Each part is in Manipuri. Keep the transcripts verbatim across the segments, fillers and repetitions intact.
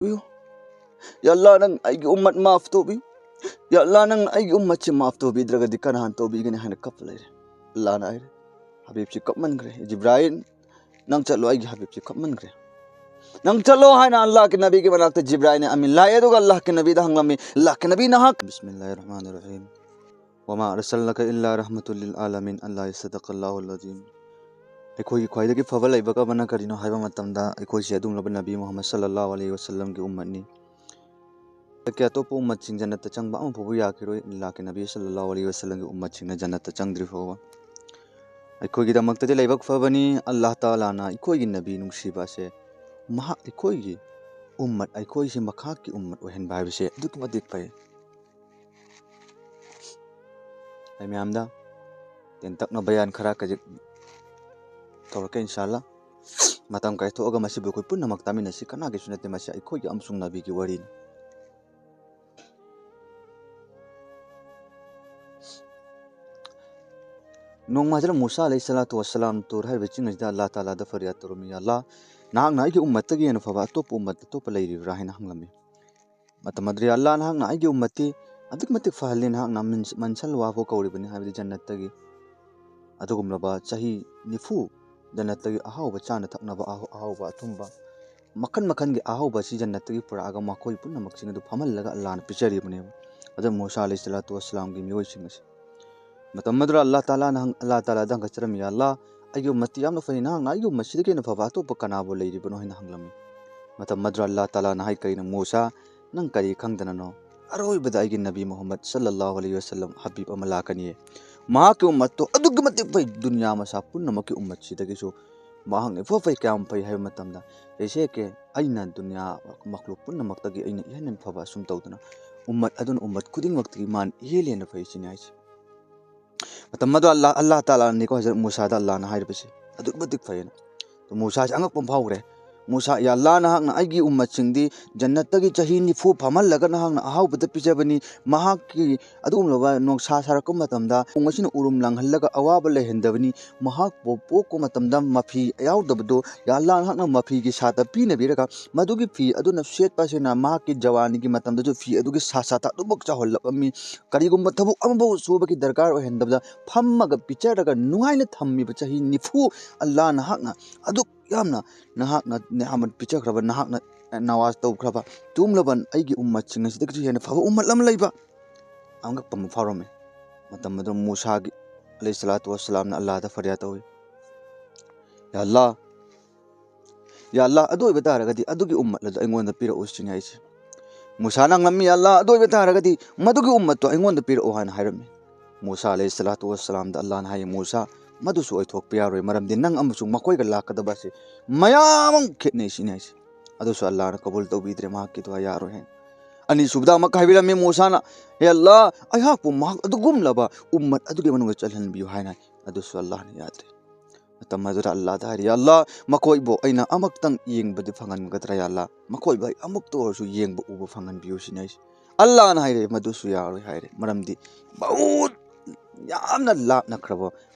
ꯇꯧꯕꯤꯌꯨ꯫ ꯌꯥ ꯑꯜꯂꯥ, ꯅꯪ ꯑꯩꯒꯤ ꯎꯝꯃꯠ ꯃꯥꯐ ꯇꯧꯕꯤꯌꯨ꯫ ꯌꯥ ꯑꯜꯂꯥ, ꯅꯪ ꯑꯩꯒꯤ ꯎꯝꯃꯠꯁꯤ ꯃꯥꯐ ꯇꯧꯕꯤꯗ꯭ꯔꯒꯗꯤ ꯀꯅꯥꯅ ꯇꯧꯕꯤꯒꯅꯤ?" ꯍꯥꯏꯅ ꯀꯞꯄ ꯂꯩꯔꯦ꯫ ꯑꯜꯂꯥꯅ ꯍꯥꯏꯔꯦ, ꯍꯕꯤꯕꯁꯤ ꯀꯞꯃꯟꯈ꯭ꯔꯦ꯫ "ꯖꯤꯕ꯭ꯔꯥꯏꯜ, ꯅꯪ ꯆꯠꯂꯣ, ꯑꯩꯒꯤ ꯍꯕꯤꯕꯁꯤ ꯀꯞꯃꯟꯈ꯭ꯔꯦ꯫ ꯅꯪ ꯆꯠꯂꯣ" ꯍꯥꯏꯅ ꯑꯜꯂꯥꯍꯒꯤ ꯅꯕꯤꯒꯤ ꯃꯅꯥꯛꯇ ꯖꯤꯕ꯭ꯔꯥꯏꯜꯅ ꯑꯃꯤꯟ ꯂꯥꯛꯑꯦ꯫ ꯑꯗꯨꯒ ꯑꯜꯂꯥꯍꯒꯤ ꯅꯕꯤꯗ ꯍꯪꯂꯝꯃꯤ, ꯑꯜꯂꯥꯍꯒꯤ ꯅꯕꯤ ꯅꯍꯥꯛ, ꯕꯤꯁꯃꯤꯜꯂꯥꯍꯤꯔ ꯔꯍꯃꯥꯅꯤꯔ ꯔꯍꯤꯝ, "ꯋꯃꯥ ꯑꯔꯁꯜꯅꯥꯀ ꯏꯜꯂꯥ ꯔꯍꯃꯇꯨꯜ ꯂꯤꯜ ꯑꯥꯂꯃꯤꯟ", ꯑꯜꯂꯥꯍ ꯁꯗꯀꯜꯂꯥꯍꯨꯜ ꯑꯖꯤꯝ꯫ ꯑꯩꯈꯣꯏꯒꯤ ꯈ꯭ꯋꯥꯏꯗꯒꯤ ꯐꯕ ꯂꯥꯏꯕꯛ ꯑꯃꯅ ꯀꯔꯤꯅꯣ ꯍꯥꯏꯕ ꯃꯇꯝꯗ, ꯑꯩꯈꯣꯏꯁꯦ ꯑꯗꯨꯒꯨꯝꯂꯕ ꯅꯕꯤ ꯃꯨꯍꯝꯃꯗ ꯁꯜꯂꯜꯂꯥꯍꯨ ꯑꯂꯩꯍꯤ ꯋꯁꯜꯂꯝꯒꯤ ꯎꯝꯃꯠꯅꯤ꯫ ꯍꯟꯗꯛꯀꯤ ꯑꯇꯣꯞꯄ ꯎꯝꯃꯠꯁꯤꯡ ꯖꯟꯅꯠꯇ ꯆꯪꯕ ꯑꯃꯐꯥꯎꯕ ꯌꯥꯈꯤꯔꯣꯏ, ꯑꯜꯂꯥꯍꯒꯤ ꯅꯕꯤ ꯁꯜꯂꯜꯂꯥꯍꯨ ꯑꯂꯩꯍꯤ ꯋꯁꯜꯂꯝꯒꯤ ꯎꯝꯃꯠꯁꯤꯡꯅ ꯖꯟꯅꯠꯇ ꯆꯪꯗ꯭ꯔꯤ ꯐꯥꯎꯕ꯫ ꯑꯩꯈꯣꯏꯒꯤꯗꯃꯛꯇꯗꯤ ꯂꯥꯏꯕꯛ ꯐꯕꯅꯤ, ꯑꯜꯂꯥꯍ ꯇꯥꯂꯥꯅ ꯑꯩꯈꯣꯏꯒꯤ ꯅꯕꯤ ꯅꯨꯡꯁꯤꯕ ꯑꯁꯦ, ꯃꯍꯥꯛ ꯑꯩꯈꯣꯏꯒꯤ ꯎꯝꯃꯠ, ꯑꯩꯈꯣꯏꯁꯤ ꯃꯍꯥꯛꯀꯤ ꯎꯝꯃꯠ ꯑꯣꯏꯍꯟꯕ ꯍꯥꯏꯕꯁꯦ ꯑꯗꯨꯛꯀꯤ ꯃꯇꯤꯛ ꯐꯩ꯫ ꯑꯩ ꯃꯌꯥꯝꯗ ꯇꯦꯟꯇꯛꯅ ꯕꯌꯥꯟ ꯈꯔ ꯈꯖꯤꯛ ꯇꯧꯔꯛꯀꯦ, ꯏꯟꯁꯥ ꯑꯜꯂꯥ꯫ ꯃꯇꯝ ꯀꯥꯏꯊꯣꯛꯑꯒ ꯃꯁꯤꯕꯨ ꯑꯩꯈꯣꯏ ꯄꯨꯝꯅꯃꯛ ꯇꯥꯃꯤꯟꯅꯁꯤ꯫ ꯀꯅꯥꯒꯤꯁꯨ ꯅꯠꯇꯦ, ꯃꯁꯤ ꯑꯩꯈꯣꯏꯒꯤ ꯑꯃꯁꯨꯡ ꯅꯕꯤꯒꯤ ꯋꯥꯔꯤꯅꯤ꯫ ꯅꯣꯡꯃ ꯍꯖꯔꯠ ꯃꯨꯁꯥ ꯑꯂꯩꯍꯤ ꯁꯂꯥꯇꯨ ꯋꯁꯁꯂꯥꯝ ꯇꯨꯔ ꯍꯥꯏꯔꯤꯕ ꯆꯤꯡ ꯑꯁꯤꯗ ꯑꯜꯂꯥꯍ ꯇꯥꯂꯥꯗ ꯐꯔꯤꯌꯥꯗ ꯇꯧꯔꯝꯃꯤ, "ꯌꯥ ꯑꯜꯂꯥꯍ, ꯅꯍꯥꯛꯅ ꯑꯩꯒꯤ ꯎꯝꯃꯠꯇꯒꯤ ꯍꯦꯟꯅ ꯐꯕ ꯑꯇꯣꯞꯄ ꯎꯝꯃꯠ ꯑꯇꯣꯞꯄ ꯂꯩꯔꯤꯕ꯭ꯔꯥ?" ꯍꯥꯏꯅ ꯍꯪꯂꯝꯃꯤ꯫ ꯃꯇꯝ ꯑꯗꯨꯗ, "ꯌꯥ ꯑꯜꯂꯥꯍ, ꯅꯍꯥꯛꯅ ꯑꯩꯒꯤ ꯎꯝꯃꯠꯇꯤ ꯑꯗꯨꯛꯀꯤ ꯃꯇꯤꯛ ꯐꯍꯜꯂꯤ, ꯅꯍꯥꯛꯅ ꯃꯟ-, ꯃꯟꯁꯜ ꯋꯥꯐꯥꯎ ꯀꯧꯔꯤꯕꯅꯤ, ꯍꯥꯏꯕꯗꯤ ꯖꯟꯅꯠꯇꯒꯤ ꯑꯗꯨꯒꯨꯝꯂꯕ ꯆꯍꯤ ꯅꯤꯐꯨ ꯖꯟꯅꯠꯇꯒꯤ ꯑꯍꯥꯎꯕ ꯆꯥꯅ ꯊꯛꯅꯕ, ꯑꯍꯥꯎ-, ꯑꯍꯥꯎꯕ ꯑꯊꯨꯝꯕ ꯃꯈꯟ ꯃꯈꯟꯒꯤ ꯑꯍꯥꯎꯕ ꯑꯁꯤ ꯖꯟꯅꯠꯇꯒꯤ ꯄꯨꯔꯛꯑꯒ ꯃꯈꯣꯏ ꯄꯨꯝꯅꯃꯛꯁꯤꯡ ꯑꯗꯨ ꯐꯝꯍꯜꯂꯒ ꯑꯜꯂꯥꯍꯅ ꯄꯤꯖꯔꯤꯕꯅꯦꯕ" ꯍꯖꯔꯠ ꯃꯨꯁꯥ ꯑꯂꯩꯍꯤ ꯁꯂꯥꯇꯨ ꯋꯁꯁꯂꯥꯝꯒꯤ ꯃꯤꯑꯣꯏꯁꯤꯡ ꯑꯁꯤ꯫ ꯃꯇꯝ ꯑꯗꯨꯗ ꯑꯜꯂꯥꯍ ꯇꯥꯂꯥꯅ ꯍꯪ-, ꯑꯜꯂꯥꯍ ꯇꯥꯂꯥꯗ ꯍꯪꯒꯠꯆꯔꯝꯃꯤ, "ꯌꯥ ꯑꯜꯂꯥꯍ, ꯑꯩꯒꯤ ꯎꯝꯃꯠꯇꯤ ꯌꯥꯝꯅ ꯐꯩ, ꯅꯍꯥꯛꯅ ꯑꯩꯒꯤ ꯎꯝꯃꯠꯁꯤꯗꯒꯤ ꯍꯦꯟꯅ ꯐꯕ ꯑꯇꯣꯞꯄ ꯀꯅꯥꯕꯨ ꯂꯩꯔꯤꯕꯅꯣ?" ꯍꯥꯏꯅ ꯍꯪꯂꯝꯃꯤ꯫ ꯃꯇꯝ ꯑꯗꯨꯗ ꯑꯜꯂꯥꯍ ꯇꯥꯂꯥꯅ ꯍꯥꯏ, "ꯀꯔꯤꯅꯣ ꯃꯨꯁꯥ, ꯅꯪ ꯀꯔꯤ ꯈꯪꯗꯅꯅꯣ? ꯑꯔꯣꯏꯕꯗ ꯑꯩꯒꯤ ꯅꯕꯤ ꯃꯨꯍꯝꯃꯗ ꯁꯜꯂꯜꯂꯥꯍꯨ ꯑꯂꯩꯍꯤ ꯋꯁꯜꯂꯝ ꯍꯕꯤꯕ ꯑꯃ ꯂꯥꯛꯀꯅꯤꯌꯦ꯫ ꯃꯍꯥꯛꯀꯤ ꯎꯝꯃꯠꯇꯣ ꯑꯗꯨꯛꯀꯤ ꯃꯇꯤꯛ ꯐꯩ, ꯗꯨꯅꯤꯌꯥ ꯃꯁꯥ ꯄꯨꯝꯅꯃꯛꯀꯤ ꯎꯝꯃꯠꯁꯤꯗꯒꯤꯁꯨ ꯃꯍꯥꯛꯅ ꯏꯐ ꯐꯩ꯫ ꯀꯌꯥꯝ ꯐꯩ ꯍꯥꯏꯕ ꯃꯇꯝꯗ, ꯖꯩꯁꯦ ꯀꯦ ꯑꯩꯅ ꯗꯨꯅꯤꯌꯥ ꯃꯈꯂꯨꯛ ꯄꯨꯝꯅꯃꯛꯇꯒꯤ ꯑꯩꯅ ꯏꯍꯦꯟ ꯍꯦꯟꯅ ꯐꯕ ꯑꯁꯨꯝ ꯇꯧꯗꯅ, ꯎꯝꯃꯠ ꯑꯗꯨꯅ ꯎꯝꯃꯠ ꯈꯨꯗꯤꯡꯃꯛꯇꯒꯤ ꯃꯥꯅ ꯏꯍꯦꯟ ꯍꯦꯟꯅ ꯐꯩ" ꯁꯤꯅꯤ ꯍꯥꯏꯁꯦ꯫ ꯃꯇꯝ ꯑꯗꯨ ꯑꯜꯂꯥꯍ, ꯑꯜꯂꯥꯍ ꯇꯥꯂꯥꯅꯤꯀꯣ ꯍꯖꯔꯠ ꯃꯨꯁꯥꯗ ꯑꯜꯂꯥꯍꯅ ꯍꯥꯏꯔꯤꯕꯁꯦ꯫ ꯑꯗꯨꯛꯀꯤ ꯃꯇꯤꯛ ꯐꯩꯌꯦꯅ꯫ ꯑꯗꯣ ꯃꯨꯁꯥꯁꯦ ꯑꯉꯛꯄ ꯑꯃ ꯐꯥꯎꯈ꯭ꯔꯦ꯫ ꯃꯨꯁꯥ, "ꯌꯥ ꯑꯜꯂꯥ, ꯅꯍꯥꯛꯅ ꯑꯩꯒꯤ ꯎꯝꯃꯠꯁꯤꯡꯗꯤ ꯖꯟꯅꯠꯇꯒꯤ ꯆꯍꯤ ꯅꯤꯐꯨ ꯐꯝꯍꯜꯂꯒ ꯅꯍꯥꯛꯅ ꯑꯍꯥꯎꯕꯗ ꯄꯤꯖꯕꯅꯤ꯫ ꯃꯍꯥꯛꯀꯤ ꯑꯗꯨꯒꯨꯝꯂꯕ ꯅꯣꯡꯁꯥ ꯁꯥꯔꯛꯄ ꯃꯇꯝꯗ ꯄꯨꯡ ꯑꯁꯤꯅ ꯎꯔꯨꯝ ꯂꯥꯡꯍꯜꯂꯒ ꯑꯋꯥꯕ ꯂꯩꯍꯟꯗꯕꯅꯤ꯫ ꯃꯍꯥꯛꯄꯨ ꯄꯣꯛꯄ ꯃꯇꯝꯗ ꯃꯐꯤ ꯌꯥꯎꯗꯕꯗꯨ, ꯌꯥ ꯑꯜꯂꯥ, ꯅꯍꯥꯛꯅ ꯃꯐꯤꯒꯤ ꯁꯥꯇ ꯄꯤꯅꯕꯤꯔꯒ ꯃꯗꯨꯒꯤ ꯐꯤ ꯑꯗꯨꯅ ꯁꯦꯠꯄ ꯑꯁꯤꯅ ꯃꯍꯥꯛꯀꯤ ꯖꯋꯥꯅꯤꯒꯤ ꯃꯇꯝꯗꯁꯨ ꯐꯤ ꯑꯗꯨꯒꯤ ꯁꯥ ꯁꯥꯇ ꯑꯗꯨꯃꯛ ꯆꯥꯎꯍꯜꯂꯛꯂꯝꯃꯤ꯫ ꯀꯔꯤꯒꯨꯝꯕ ꯊꯕꯛ ꯑꯃꯐꯥꯎ ꯁꯨꯕꯒꯤ ꯗꯔꯀꯥꯔ ꯑꯣꯏꯍꯟꯗꯕꯗ ꯐꯝꯃꯒ ꯄꯤꯖꯔꯒ ꯅꯨꯡꯉꯥꯏꯅ ꯊꯝꯃꯤꯕ ꯆꯍꯤ ꯅꯤꯐꯨ ꯑꯜꯂꯥ ꯅꯍꯥꯛꯅ ꯑꯗꯨꯛ ꯌꯥꯝꯅ ꯅꯍꯥꯛꯅ ꯅꯤꯌꯥꯃꯠ ꯄꯤꯖꯈ꯭ꯔꯕ, ꯅꯍꯥꯛꯅ ꯅꯋꯥꯖ ꯇꯧꯈ꯭ꯔꯕ, ꯇꯨꯝꯂꯕ ꯑꯩꯒꯤ ꯎꯝꯃꯠꯁꯤꯡ ꯑꯁꯤꯗꯒꯤꯁꯨ ꯍꯦꯟꯅ ꯐꯕ ꯎꯝꯃꯠ ꯑꯃ ꯂꯩꯕ?" ꯑꯉꯛꯄ ꯑꯃ ꯐꯥꯎꯔꯝꯃꯤ꯫ ꯃꯇꯝ ꯑꯗꯨꯗ ꯃꯨꯁꯥꯒꯤ, ꯑꯂꯩꯍꯤ ꯁꯂꯥꯇꯨ ꯋꯥꯁꯂꯥꯝꯅ ꯑꯜꯂꯥꯗ ꯐꯔꯤꯌꯥꯗ ꯇꯧꯏ, "ꯌꯥ ꯑꯜꯂꯥ, ꯌꯥ ꯑꯜꯂꯥ, ꯑꯗꯨ ꯑꯣꯏꯕ ꯇꯥꯔꯒꯗꯤ ꯑꯗꯨꯒꯤ ꯎꯝꯃꯠ ꯑꯗꯨ ꯑꯩꯉꯣꯟꯗ ꯄꯤꯔꯛꯎ" ꯁꯤꯅꯤ ꯍꯥꯏꯁꯦ꯫ ꯃꯨꯁꯥꯅ ꯍꯪꯂꯝꯃꯤ, "ꯌꯥ ꯑꯜꯂꯥ, ꯑꯗꯨ ꯑꯣꯏꯕ ꯇꯥꯔꯒꯗꯤ ꯃꯗꯨꯒꯤ ꯎꯝꯃꯠꯇꯣ ꯑꯩꯉꯣꯟꯗ ꯄꯤꯔꯛꯑꯣ" ꯍꯥꯏꯅ ꯍꯥꯏꯔꯝꯃꯤ꯫ ꯃꯨꯁꯥ ꯑꯂꯩꯍꯤ ꯁꯂꯥꯇꯨ ꯋꯥꯁꯂꯥꯝꯗ ꯑꯜꯂꯥꯅ ꯍꯥꯏꯌꯦ, "ꯃꯨꯁꯥ, ꯃꯗꯨꯁꯨ ꯑꯣꯏꯊꯣꯛꯄ ꯌꯥꯔꯣꯏ, ꯃꯔꯝꯗꯤ ꯅꯪ ꯑꯃꯁꯨꯡ ꯃꯈꯣꯏꯒ ꯂꯥꯛꯀꯗꯕ ꯑꯁꯤ ꯃꯌꯥꯝ ꯑꯃ ꯈꯦꯠꯅꯩ" ꯁꯤꯅꯤ ꯍꯥꯏꯁꯦ꯫ ꯑꯗꯨꯁꯨ ꯑꯜꯂꯥꯅ ꯀꯕꯨꯜ ꯇꯧꯕꯤꯗ꯭ꯔꯦ, ꯃꯍꯥꯛꯀꯤꯗꯨ ꯌꯥꯔꯣꯏ ꯍꯥꯏꯅ꯫ ꯑꯅꯤꯁꯨꯕꯗ ꯑꯃꯨꯛꯀ ꯍꯥꯏꯕꯤꯔꯝꯃꯤ ꯃꯨꯁꯥꯅ, "ꯍꯦ ꯑꯜꯂꯥ, ꯑꯩꯍꯥꯛꯄꯨ ꯃꯍꯥꯛ ꯑꯗꯨꯒꯨꯝꯂꯕ ꯎꯝꯃꯠ ꯑꯗꯨꯒꯤ ꯃꯅꯨꯡꯗ ꯆꯜꯍꯟꯕꯤꯌꯨ" ꯍꯥꯏꯅ꯫ ꯑꯗꯨꯁꯨ ꯑꯜꯂꯥꯅ ꯌꯥꯗ꯭ꯔꯦ꯫ ꯃꯇꯝ ꯑꯗꯨꯗ ꯑꯜꯂꯥꯗ ꯍꯥꯏꯔꯤ, "ꯌꯥ ꯑꯜꯂꯥ, ꯃꯈꯣꯏꯕꯨ ꯑꯩꯅ ꯑꯃꯨꯛꯇꯪ ꯌꯦꯡꯕꯗꯤ ꯐꯪꯍꯟꯒꯗ꯭ꯔꯥ? ꯌꯥ ꯑꯜꯂꯥ, ꯃꯈꯣꯏꯕꯨ ꯑꯩ ꯑꯃꯨꯛꯇ ꯑꯣꯏꯔꯁꯨ ꯌꯦꯡꯕ ꯎꯕ ꯐꯪꯍꯟꯕꯤꯌꯨ" ꯁꯤꯅꯤ ꯑꯩꯁꯦ꯫ ꯑꯜꯂꯥꯅ ꯍꯥꯏꯔꯦ, "ꯃꯗꯨꯁꯨ ꯌꯥꯔꯣꯏ" ꯍꯥꯏꯔꯦ, ꯃꯔꯝꯗꯤ ꯕꯍꯨꯠ ꯌꯥꯝꯅ ꯂꯥꯞꯅꯈ꯭ꯔꯕ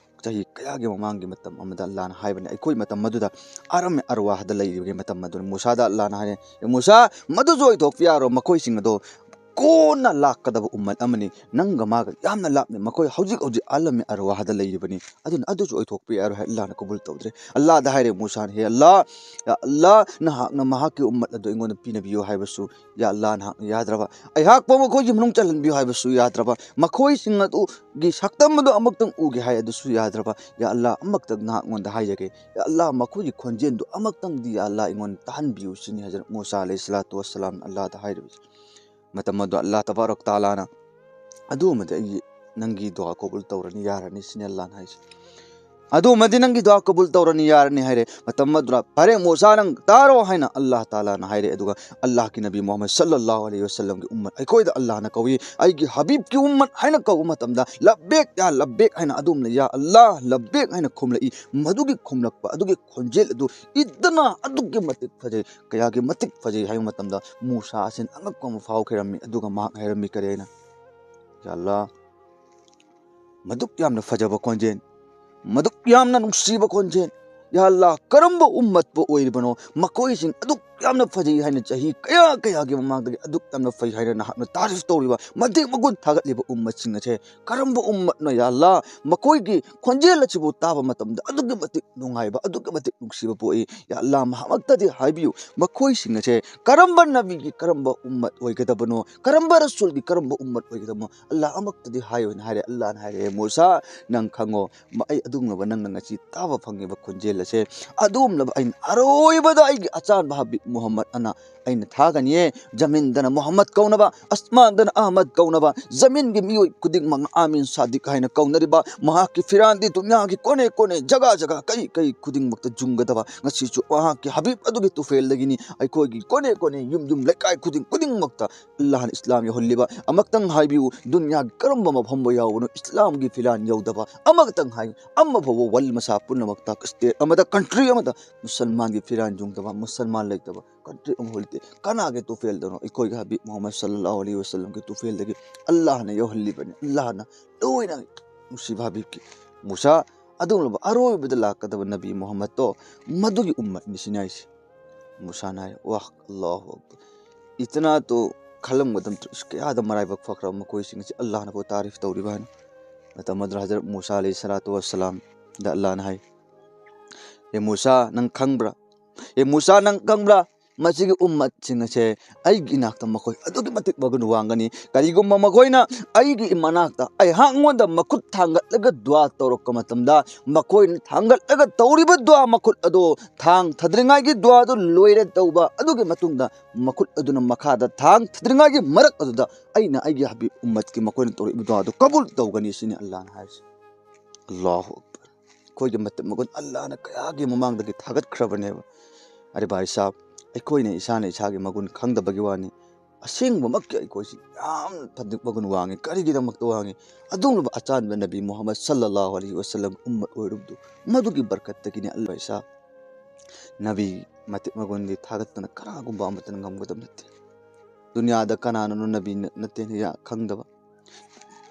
ꯆꯍꯤ ꯀꯌꯥꯒꯤ ꯃꯃꯥꯡꯒꯤ ꯃꯇꯝ ꯑꯃꯗ ꯑꯜꯂꯥꯅ ꯍꯥꯏꯕꯅꯤ꯫ ꯑꯩꯈꯣꯏ ꯃꯇꯝ ꯑꯗꯨꯗ ꯑꯥꯂꯝ ꯑꯔꯋꯥꯍꯗ ꯂꯩꯔꯤꯕꯒꯤ ꯃꯇꯝ ꯑꯗꯨꯅꯤ꯫ ꯃꯨꯁꯥꯗ ꯑꯜꯂꯥꯅ ꯍꯥꯏꯔꯦ, "ꯑꯦ ꯃꯨꯁꯥ, ꯃꯗꯨꯁꯨ ꯑꯣꯏꯊꯣꯛꯄ ꯌꯥꯔꯣꯏ, ꯃꯈꯣꯏꯁꯤꯡ ꯑꯗꯣ ꯀꯣꯟꯅ ꯂꯥꯛꯀꯗꯕ ꯎꯝꯃꯠ ꯑꯃꯅꯤ, ꯅꯪꯒ ꯃꯥꯒ ꯌꯥꯝꯅ ꯂꯥꯞꯅ, ꯃꯈꯣꯏ ꯍꯧꯖꯤꯛ ꯍꯧꯖꯤꯛ ꯑꯥꯂꯝ ꯑꯔꯋꯥꯍꯗ ꯂꯩꯔꯤꯕꯅꯤ, ꯑꯗꯨꯅ ꯑꯗꯨꯁꯨ ꯑꯣꯏꯊꯣꯛꯄ ꯌꯥꯔꯣꯏ" ꯍꯥꯏ꯫ ꯑꯜꯂꯥꯅ ꯀꯕꯨꯜ ꯇꯧꯗ꯭ꯔꯦ꯫ ꯑꯜꯂꯥꯗ ꯍꯥꯏꯔꯦ ꯃꯨꯁꯥꯅ, "ꯍꯦ ꯑꯜꯂꯥ, ꯌꯥ ꯑꯜꯂꯥ, ꯅꯍꯥꯛꯅ ꯃꯍꯥꯛꯀꯤ ꯎꯝꯃꯠ ꯑꯗꯨ ꯑꯩꯉꯣꯟꯗ ꯄꯤꯅꯕꯤꯌꯨ" ꯍꯥꯏꯕꯁꯨ, ꯌꯥ ꯑꯜꯂꯥ, ꯅꯍꯥꯛꯅ ꯌꯥꯗ꯭ꯔꯕ꯫ "ꯑꯩꯍꯥꯛꯄꯨ ꯃꯈꯣꯏꯒꯤ ꯃꯅꯨꯡ ꯆꯜꯍꯟꯕꯤꯌꯨ" ꯍꯥꯏꯕꯁꯨ ꯌꯥꯗ꯭ꯔꯕ꯫ "ꯃꯈꯣꯏꯁꯤꯡ ꯑꯗꯨꯒꯤ ꯁꯛꯇꯝ ꯑꯗꯨ ꯑꯃꯨꯛꯇꯪ ꯎꯒꯦ" ꯍꯥꯏ, ꯑꯗꯨꯁꯨ ꯌꯥꯗ꯭ꯔꯕ꯫ "ꯌꯥ ꯑꯜꯂꯥ, ꯑꯃꯨꯛꯇꯪ ꯅꯍꯥꯛꯉꯣꯟꯗ ꯍꯥꯏꯖꯒꯦ, ꯌꯥ ꯑꯜꯂꯥ, ꯃꯈꯣꯏꯒꯤ ꯈꯣꯟꯖꯦꯜꯗꯨ ꯑꯃꯨꯛꯇꯪꯗꯤ, ꯌꯥ ꯑꯜꯂꯥ, ꯑꯩꯉꯣꯟꯗ ꯇꯥꯍꯟꯕꯤꯌꯨ" ꯁꯤꯅꯤ ꯍꯖꯔꯠ ꯃꯨꯁꯥ ꯑꯂꯩꯍꯤ ꯁꯂꯥꯇꯨ ꯋꯥꯁꯂꯥꯝꯅ ꯑꯜꯂꯥꯗ ꯍꯥꯏꯔꯤꯕꯁꯦ꯫ ꯃꯇꯝ ꯑꯗꯨ ꯑꯜꯂꯥ ꯇꯕꯥꯔꯛ ꯇꯥꯂꯥꯅ, "ꯑꯗꯨ ꯑꯃꯗꯤ ꯑꯩꯒꯤ, ꯅꯪꯒꯤ ꯗꯨꯋꯥ ꯀꯕꯨꯜ ꯇꯧꯔꯅꯤ, ꯌꯥꯔꯅꯤ" ꯁꯤꯅꯤ ꯑꯜꯂꯥꯅ ꯍꯥꯏꯁꯦ꯫ ꯑꯗꯨꯃꯗꯤ ꯅꯪꯒꯤ ꯗꯨꯋꯥ ꯀꯕꯨꯜ ꯇꯧꯔꯅꯤ, ꯌꯥꯔꯅꯤ ꯍꯥꯏꯔꯦ꯫ ꯃꯇꯝ ꯑꯗꯨꯗ ꯐꯔꯦ ꯃꯨꯁꯥ, ꯅꯪ ꯇꯥꯔꯣ ꯍꯥꯏꯅ ꯑꯜꯂꯥꯍ ꯇꯥꯂꯥꯅ ꯍꯥꯏꯔꯦ꯫ ꯑꯗꯨꯒ ꯑꯜꯂꯥꯍꯀꯤ ꯅꯕꯤ ꯃꯨꯍꯝꯃꯗ ꯁꯜꯂꯜꯂꯥꯍꯨ ꯑꯂꯩꯍꯤ ꯋꯁꯜꯂꯝꯒꯤ ꯎꯝꯃꯠ ꯑꯩꯈꯣꯏꯗ ꯑꯜꯂꯥꯍꯅ ꯀꯧꯏ, ꯑꯩꯒꯤ ꯍꯕꯤꯕꯀꯤ ꯎꯝꯃꯠ ꯍꯥꯏꯅ ꯀꯧꯕ ꯃꯇꯝꯗ ꯂꯕꯦꯛ ꯌꯥ ꯂꯕꯦꯛ ꯍꯥꯏꯅ ꯑꯗꯨꯝꯅ ꯌꯥ ꯑꯜꯂꯥꯍ ꯂꯕꯦꯛ ꯍꯥꯏꯅ ꯈꯨꯝꯂꯛꯏ꯫ ꯃꯗꯨꯒꯤ ꯈꯨꯝꯂꯛꯄ ꯑꯗꯨꯒꯤ ꯈꯣꯟꯖꯦꯜ ꯑꯗꯨ ꯏꯗꯅ ꯑꯗꯨꯛꯀꯤ ꯃꯇꯤꯛ ꯐꯖꯩ, ꯀꯌꯥꯒꯤ ꯃꯇꯤꯛ ꯐꯖꯩ ꯍꯥꯏꯕ ꯃꯇꯝꯗ ꯃꯨꯁꯥ ꯑꯁꯤꯅ ꯑꯉꯛꯄ ꯑꯃ ꯐꯥꯎꯈꯤꯔꯝꯃꯤ꯫ ꯑꯗꯨꯒ ꯃꯍꯥꯛ ꯍꯥꯏꯔꯝꯃꯤ ꯀꯔꯤ ꯍꯥꯏꯅ? ꯌꯥ ꯑꯜꯂꯥꯍ, ꯃꯗꯨꯛ ꯌꯥꯝꯅ ꯐꯖꯕ ꯈꯣꯟꯖꯦꯜ, ꯃꯗꯨꯛ ꯌꯥꯝꯅ ꯅꯨꯡꯁꯤꯕ ꯈꯣꯟꯖꯦꯜ, ꯌꯥ ꯑꯜꯂꯥꯍ, ꯀꯔꯝꯕ ꯎꯝꯃꯠꯄꯨ ꯑꯣꯏꯔꯤꯕꯅꯣ? ꯃꯈꯣꯏꯁꯤꯡ ꯑꯗꯨꯛ ꯌꯥꯝꯅ ꯐꯖꯩ ꯍꯥꯏꯅ ꯆꯍꯤ ꯀꯌꯥ ꯀꯌꯥꯒꯤ ꯃꯃꯥꯡꯗꯒꯤ ꯑꯗꯨꯛ ꯌꯥꯝꯅ ꯐꯩ ꯍꯥꯏꯅ ꯅꯍꯥꯛꯅ ꯇꯥꯔꯤꯐ ꯇꯧꯔꯤꯕ, ꯃꯇꯤꯛ ꯃꯒꯨꯟ ꯊꯥꯒꯠꯂꯤꯕ ꯎꯝꯃꯠꯁꯤꯡ ꯑꯁꯦ ꯀꯔꯝꯕ ꯎꯝꯃꯠꯅꯣ? ꯌꯥ ꯑꯜꯂꯥꯍ, ꯃꯈꯣꯏꯒꯤ ꯈꯣꯟꯖꯦꯜ ꯑꯁꯤꯕꯨ ꯇꯥꯕ ꯃꯇꯝꯗ ꯑꯗꯨꯛꯀꯤ ꯃꯇꯤꯛ ꯅꯨꯡꯉꯥꯏꯕ, ꯑꯗꯨꯛꯀꯤ ꯃꯇꯤꯛ ꯅꯨꯡꯁꯤꯕ ꯄꯣꯛꯏ꯫ ꯌꯥ ꯑꯜꯂꯥꯍ, ꯃꯍꯥꯛꯃꯛꯇꯗꯤ ꯍꯥꯏꯕꯤꯌꯨ, ꯃꯈꯣꯏꯁꯤꯡ ꯑꯁꯦ ꯀꯔꯝꯕ ꯅꯕꯤꯒꯤ ꯀꯔꯝꯕ ꯎꯝꯃꯠ ꯑꯣꯏꯒꯗꯕꯅꯣ, ꯀꯔꯝꯕ ꯔꯁꯨꯜꯒꯤ ꯀꯔꯝꯕ ꯎꯝꯃꯠ ꯑꯣꯏꯒꯗꯕꯅꯣ? ꯑꯜꯂꯥꯍ ꯑꯃꯛꯇꯗꯤ ꯍꯥꯏꯌꯨ ꯍꯥꯏꯅ ꯍꯥꯏꯔꯦ꯫ ꯑꯜꯂꯥꯍꯅ ꯍꯥꯏꯔꯛꯑꯦ, ꯃꯨꯁꯥ, ꯅꯪ ꯈꯪꯉꯣ, ꯃ-, ꯑꯩ ꯑꯗꯨꯒꯨꯝꯂꯕ ꯅꯪꯅ ꯉꯁꯤ ꯇꯥꯕ ꯐꯪꯉꯤꯕ ꯈꯣꯟꯖꯦꯜ ꯑꯁꯦ, ꯑꯗꯨꯒꯨꯝꯂꯕ ꯑꯩꯅ ꯑꯔꯣꯏꯕꯗ ꯑꯩꯒꯤ ꯑꯆꯥꯟꯕ ꯍꯕꯤꯕ ꯃꯨꯍꯝꯃꯗ ꯑꯅ ꯑꯩꯅ ꯊꯥꯒꯅꯤꯌꯦ꯫ ꯖꯃꯤꯟꯗꯅ ꯃꯨꯍꯝꯃꯗ ꯀꯧꯅꯕ, ꯑꯁꯃꯥꯟꯗꯅ ꯑꯍꯃꯗ ꯀꯧꯅꯕ, ꯖꯃꯤꯟꯒꯤ ꯃꯤꯑꯣꯏ ꯈꯨꯗꯤꯡꯃꯛꯅ ꯑꯥꯃꯤꯟ ꯁꯥꯗꯤꯛ ꯍꯥꯏꯅ ꯀꯧꯅꯔꯤꯕ ꯃꯍꯥꯛꯀꯤ ꯐꯤꯔꯥꯟꯗꯤ ꯗꯨꯅꯤꯌꯥꯒꯤ ꯀꯣꯅꯦ ꯀꯣꯅꯦ, ꯖꯒꯥ ꯖꯒꯥ, ꯀꯩ ꯀꯩ ꯈꯨꯗꯤꯡꯃꯛꯇ ꯌꯨꯡꯒꯗꯕ, ꯉꯁꯤꯁꯨ ꯃꯍꯥꯛꯀꯤ ꯍꯕꯤꯕ ꯑꯗꯨꯒꯤ ꯇꯨꯐꯦꯜꯗꯒꯤꯅꯤ ꯑꯩꯈꯣꯏꯒꯤ ꯀꯣꯅꯦ ꯀꯣꯅꯦ, ꯌꯨꯝ ꯌꯨꯝ, ꯂꯩꯀꯥꯏ ꯈꯨꯗꯤꯡ ꯈꯨꯗꯤꯡꯃꯛꯇ ꯑꯜꯂꯥꯍꯅ ꯏꯁꯂꯥꯝ ꯌꯧꯍꯜꯂꯤꯕ꯫ ꯑꯃꯛꯇꯪ ꯍꯥꯏꯕꯤꯌꯨ, ꯗꯨꯅꯤꯌꯥꯒꯤ ꯀꯔꯝꯕ ꯃꯐꯝꯕꯨ ꯌꯥꯎꯕꯅꯣ ꯏꯁꯂꯥꯝꯒꯤ ꯐꯤꯔꯥꯟ ꯌꯧꯗꯕ? ꯑꯃꯛꯇꯪ ꯍꯥꯏꯌꯨ, ꯑꯃ ꯐꯥꯎꯕ ꯋꯥꯔꯜ ꯃꯁꯥ ꯄꯨꯝꯅꯃꯛꯇ, ꯁ꯭ꯇꯦꯠ ꯑꯃꯗ, ꯀꯟꯇ꯭ꯔꯤ ꯑꯃꯗ ꯃꯨꯁꯜꯃꯥꯟꯒꯤ ꯐꯤꯔꯥꯟ ꯌꯨꯡꯗꯕ, ꯃꯨꯁꯜꯃꯥꯟ ꯂꯩꯇꯕ ꯀꯟꯇ꯭ꯔꯤ ꯑꯃꯐꯥꯎ ꯂꯩꯇꯦ꯫ ꯀꯅꯥꯒꯤ ꯇꯨꯐꯦꯜꯗꯅꯣ? ꯑꯩꯈꯣꯏꯒꯤ ꯍꯕꯤꯕ ꯃꯨꯍꯝꯃꯗ ꯁꯜꯂꯜꯂꯥꯍꯨ ꯑꯂꯩꯍꯤ ꯋꯁꯜꯂꯝꯒꯤ ꯇꯨꯐꯦꯜꯗꯒꯤ ꯑꯜꯂꯥꯍꯅ ꯌꯧꯍꯜꯂꯤꯕꯅꯤ꯫ ꯑꯜꯂꯥꯍꯅ ꯂꯣꯏꯅ ꯅꯨꯡꯁꯤꯕ ꯍꯕꯤꯕꯀꯤ꯫ ꯃꯨꯁꯥ, ꯑꯗꯨꯒꯨꯝꯂꯕ ꯑꯔꯣꯏꯕꯗ ꯂꯥꯛꯀꯗꯕ ꯅꯕꯤ ꯃꯨꯍꯝꯃꯗꯇꯣ, ꯃꯗꯨꯒꯤ ꯎꯝꯃꯠꯅꯤ ꯁꯤꯅꯤ ꯍꯥꯏꯁꯦ꯫ ꯃꯨꯁꯥꯅ ꯍꯥꯏ, "ꯋꯥꯍ, ꯑꯜꯂꯥꯍꯨ ꯑꯛꯕꯔ꯫ ꯏꯇꯅꯥ ꯇꯣ ꯈꯜꯂꯝꯒꯗꯕ ꯅꯠꯇ꯭ꯔꯣ? ꯏꯁ, ꯀꯌꯥꯗ ꯃꯔꯥꯏꯕꯛ ꯐꯈ꯭ꯔꯕ ꯃꯈꯣꯏꯁꯤꯡ ꯑꯁꯤ ꯑꯜꯂꯥꯍꯅ ꯐꯥꯎ ꯇꯥꯔꯤꯐ ꯇꯧꯔꯤꯕ" ꯍꯥꯏꯅ꯫ ꯃꯇꯝ ꯑꯗꯨꯗ ꯍꯖꯔꯠ ꯃꯨꯁꯥ ꯑꯂꯩꯍꯤ ꯁꯂꯥꯇꯨ ꯋꯁꯂꯥꯝꯗ ꯑꯜꯂꯥꯍꯅ ꯍꯥꯏ, "ꯑꯦ ꯃꯨꯁꯥ, ꯅꯪ ꯈꯪꯕ꯭ꯔꯥ? ꯑꯦ ꯃꯨꯁꯥ, ꯅꯪ ꯈꯪꯕ꯭ꯔꯥ? ꯃꯁꯤꯒꯤ ꯎꯝꯃꯠꯁꯤꯡ ꯑꯁꯦ ꯑꯩꯒꯤ ꯏꯅꯥꯛꯇ ꯃꯈꯣꯏ ꯑꯗꯨꯛꯀꯤ ꯃꯇꯤꯛ ꯃꯒꯨꯟ ꯋꯥꯡꯒꯅꯤ꯫ ꯀꯔꯤꯒꯨꯝꯕ ꯃꯈꯣꯏꯅ ꯑꯩꯒꯤ ꯃꯅꯥꯛꯇ, ꯑꯩꯍꯥꯛꯉꯣꯟꯗ ꯃꯈꯨꯠ ꯊꯥꯡꯒꯠꯂꯒ ꯗꯨꯋꯥ ꯇꯧꯔꯛꯄ ꯃꯇꯝꯗ, ꯃꯈꯣꯏꯅ ꯊꯥꯡꯒꯠꯂꯒ ꯇꯧꯔꯤꯕ ꯗꯨꯋꯥ ꯃꯈꯨꯠ ꯑꯗꯣ ꯊꯥꯡ ꯊꯗ꯭ꯔꯤꯉꯥꯏꯒꯤ ꯗꯨꯋꯥꯗꯨ ꯂꯣꯏꯔꯦ ꯇꯧꯕ, ꯑꯗꯨꯒꯤ ꯃꯇꯨꯡꯗ ꯃꯈꯨꯠ ꯑꯗꯨꯅ ꯃꯈꯥꯗ ꯊꯥꯡ ꯊꯗ꯭ꯔꯤꯉꯥꯏꯒꯤ ꯃꯔꯛ ꯑꯗꯨꯗ ꯑꯩꯅ ꯑꯩꯒꯤ ꯍꯕꯤꯕ ꯎꯝꯃꯠꯀꯤ ꯃꯈꯣꯏꯅ ꯇꯧꯔꯛꯏꯕ ꯗꯨꯋꯥꯗꯨ ꯀꯕꯨꯜ ꯇꯧꯒꯅꯤ" ꯁꯤꯅꯤ ꯑꯜꯂꯥꯍꯅ ꯍꯥꯏꯔꯤꯁꯦ꯫ ꯑꯜꯂꯥꯍꯨ ꯑꯛꯕꯔ꯫ ꯑꯩꯈꯣꯏꯒꯤ ꯃꯇꯤꯛ ꯃꯒꯨꯟ ꯑꯜꯂꯥꯍꯅ ꯀꯌꯥꯒꯤ ꯃꯃꯥꯡꯗꯒꯤ ꯊꯥꯒꯠꯈ꯭ꯔꯕꯅꯦꯕ꯫ ꯑꯔꯦ ꯚꯥꯏ ꯁꯥꯍꯕ, ꯑꯩꯈꯣꯏꯅ ꯏꯁꯥꯅ ꯏꯁꯥꯒꯤ ꯃꯒꯨꯟ ꯈꯪꯗꯕꯒꯤ ꯋꯥꯅꯤ꯫ ꯑꯁꯦꯡꯕꯃꯛꯀꯤ ꯑꯩꯈꯣꯏꯁꯤ ꯌꯥꯝ ꯐꯗꯤꯡ ꯃꯒꯨꯟ ꯋꯥꯡꯉꯤ꯫ ꯀꯔꯤꯒꯤꯗꯃꯛꯇ ꯋꯥꯡꯉꯤ? ꯑꯗꯨꯒꯨꯝꯂꯕ ꯑꯆꯥꯟꯕ ꯅꯕꯤ ꯃꯨꯍꯝꯃꯗ ꯁꯜꯂꯜꯂꯥꯍꯨ ꯑꯂꯩꯍꯤ ꯋꯁꯜꯂꯝ ꯎꯝꯃꯠ ꯑꯣꯏꯔꯨꯕꯗꯨ, ꯃꯗꯨꯒꯤ ꯕꯔꯀꯠꯇꯒꯤꯅꯤ꯫ ꯑꯜꯂꯥꯍ ꯏꯁꯥ ꯅꯕꯤ ꯃꯇꯤꯛ ꯃꯒꯨꯟꯗꯤ ꯊꯥꯒꯠꯇꯅ ꯀꯅꯥꯒꯨꯝꯕ ꯑꯃꯠꯇꯅ ꯉꯝꯒꯗꯕ ꯅꯠꯇꯦ꯫ ꯗꯨꯅꯤꯌꯥꯗ ꯀꯅꯥꯅꯅꯣ ꯅꯕꯤ ꯅ-, ꯅꯠꯇꯦ ꯌꯥ-, ꯈꯪꯗꯕ?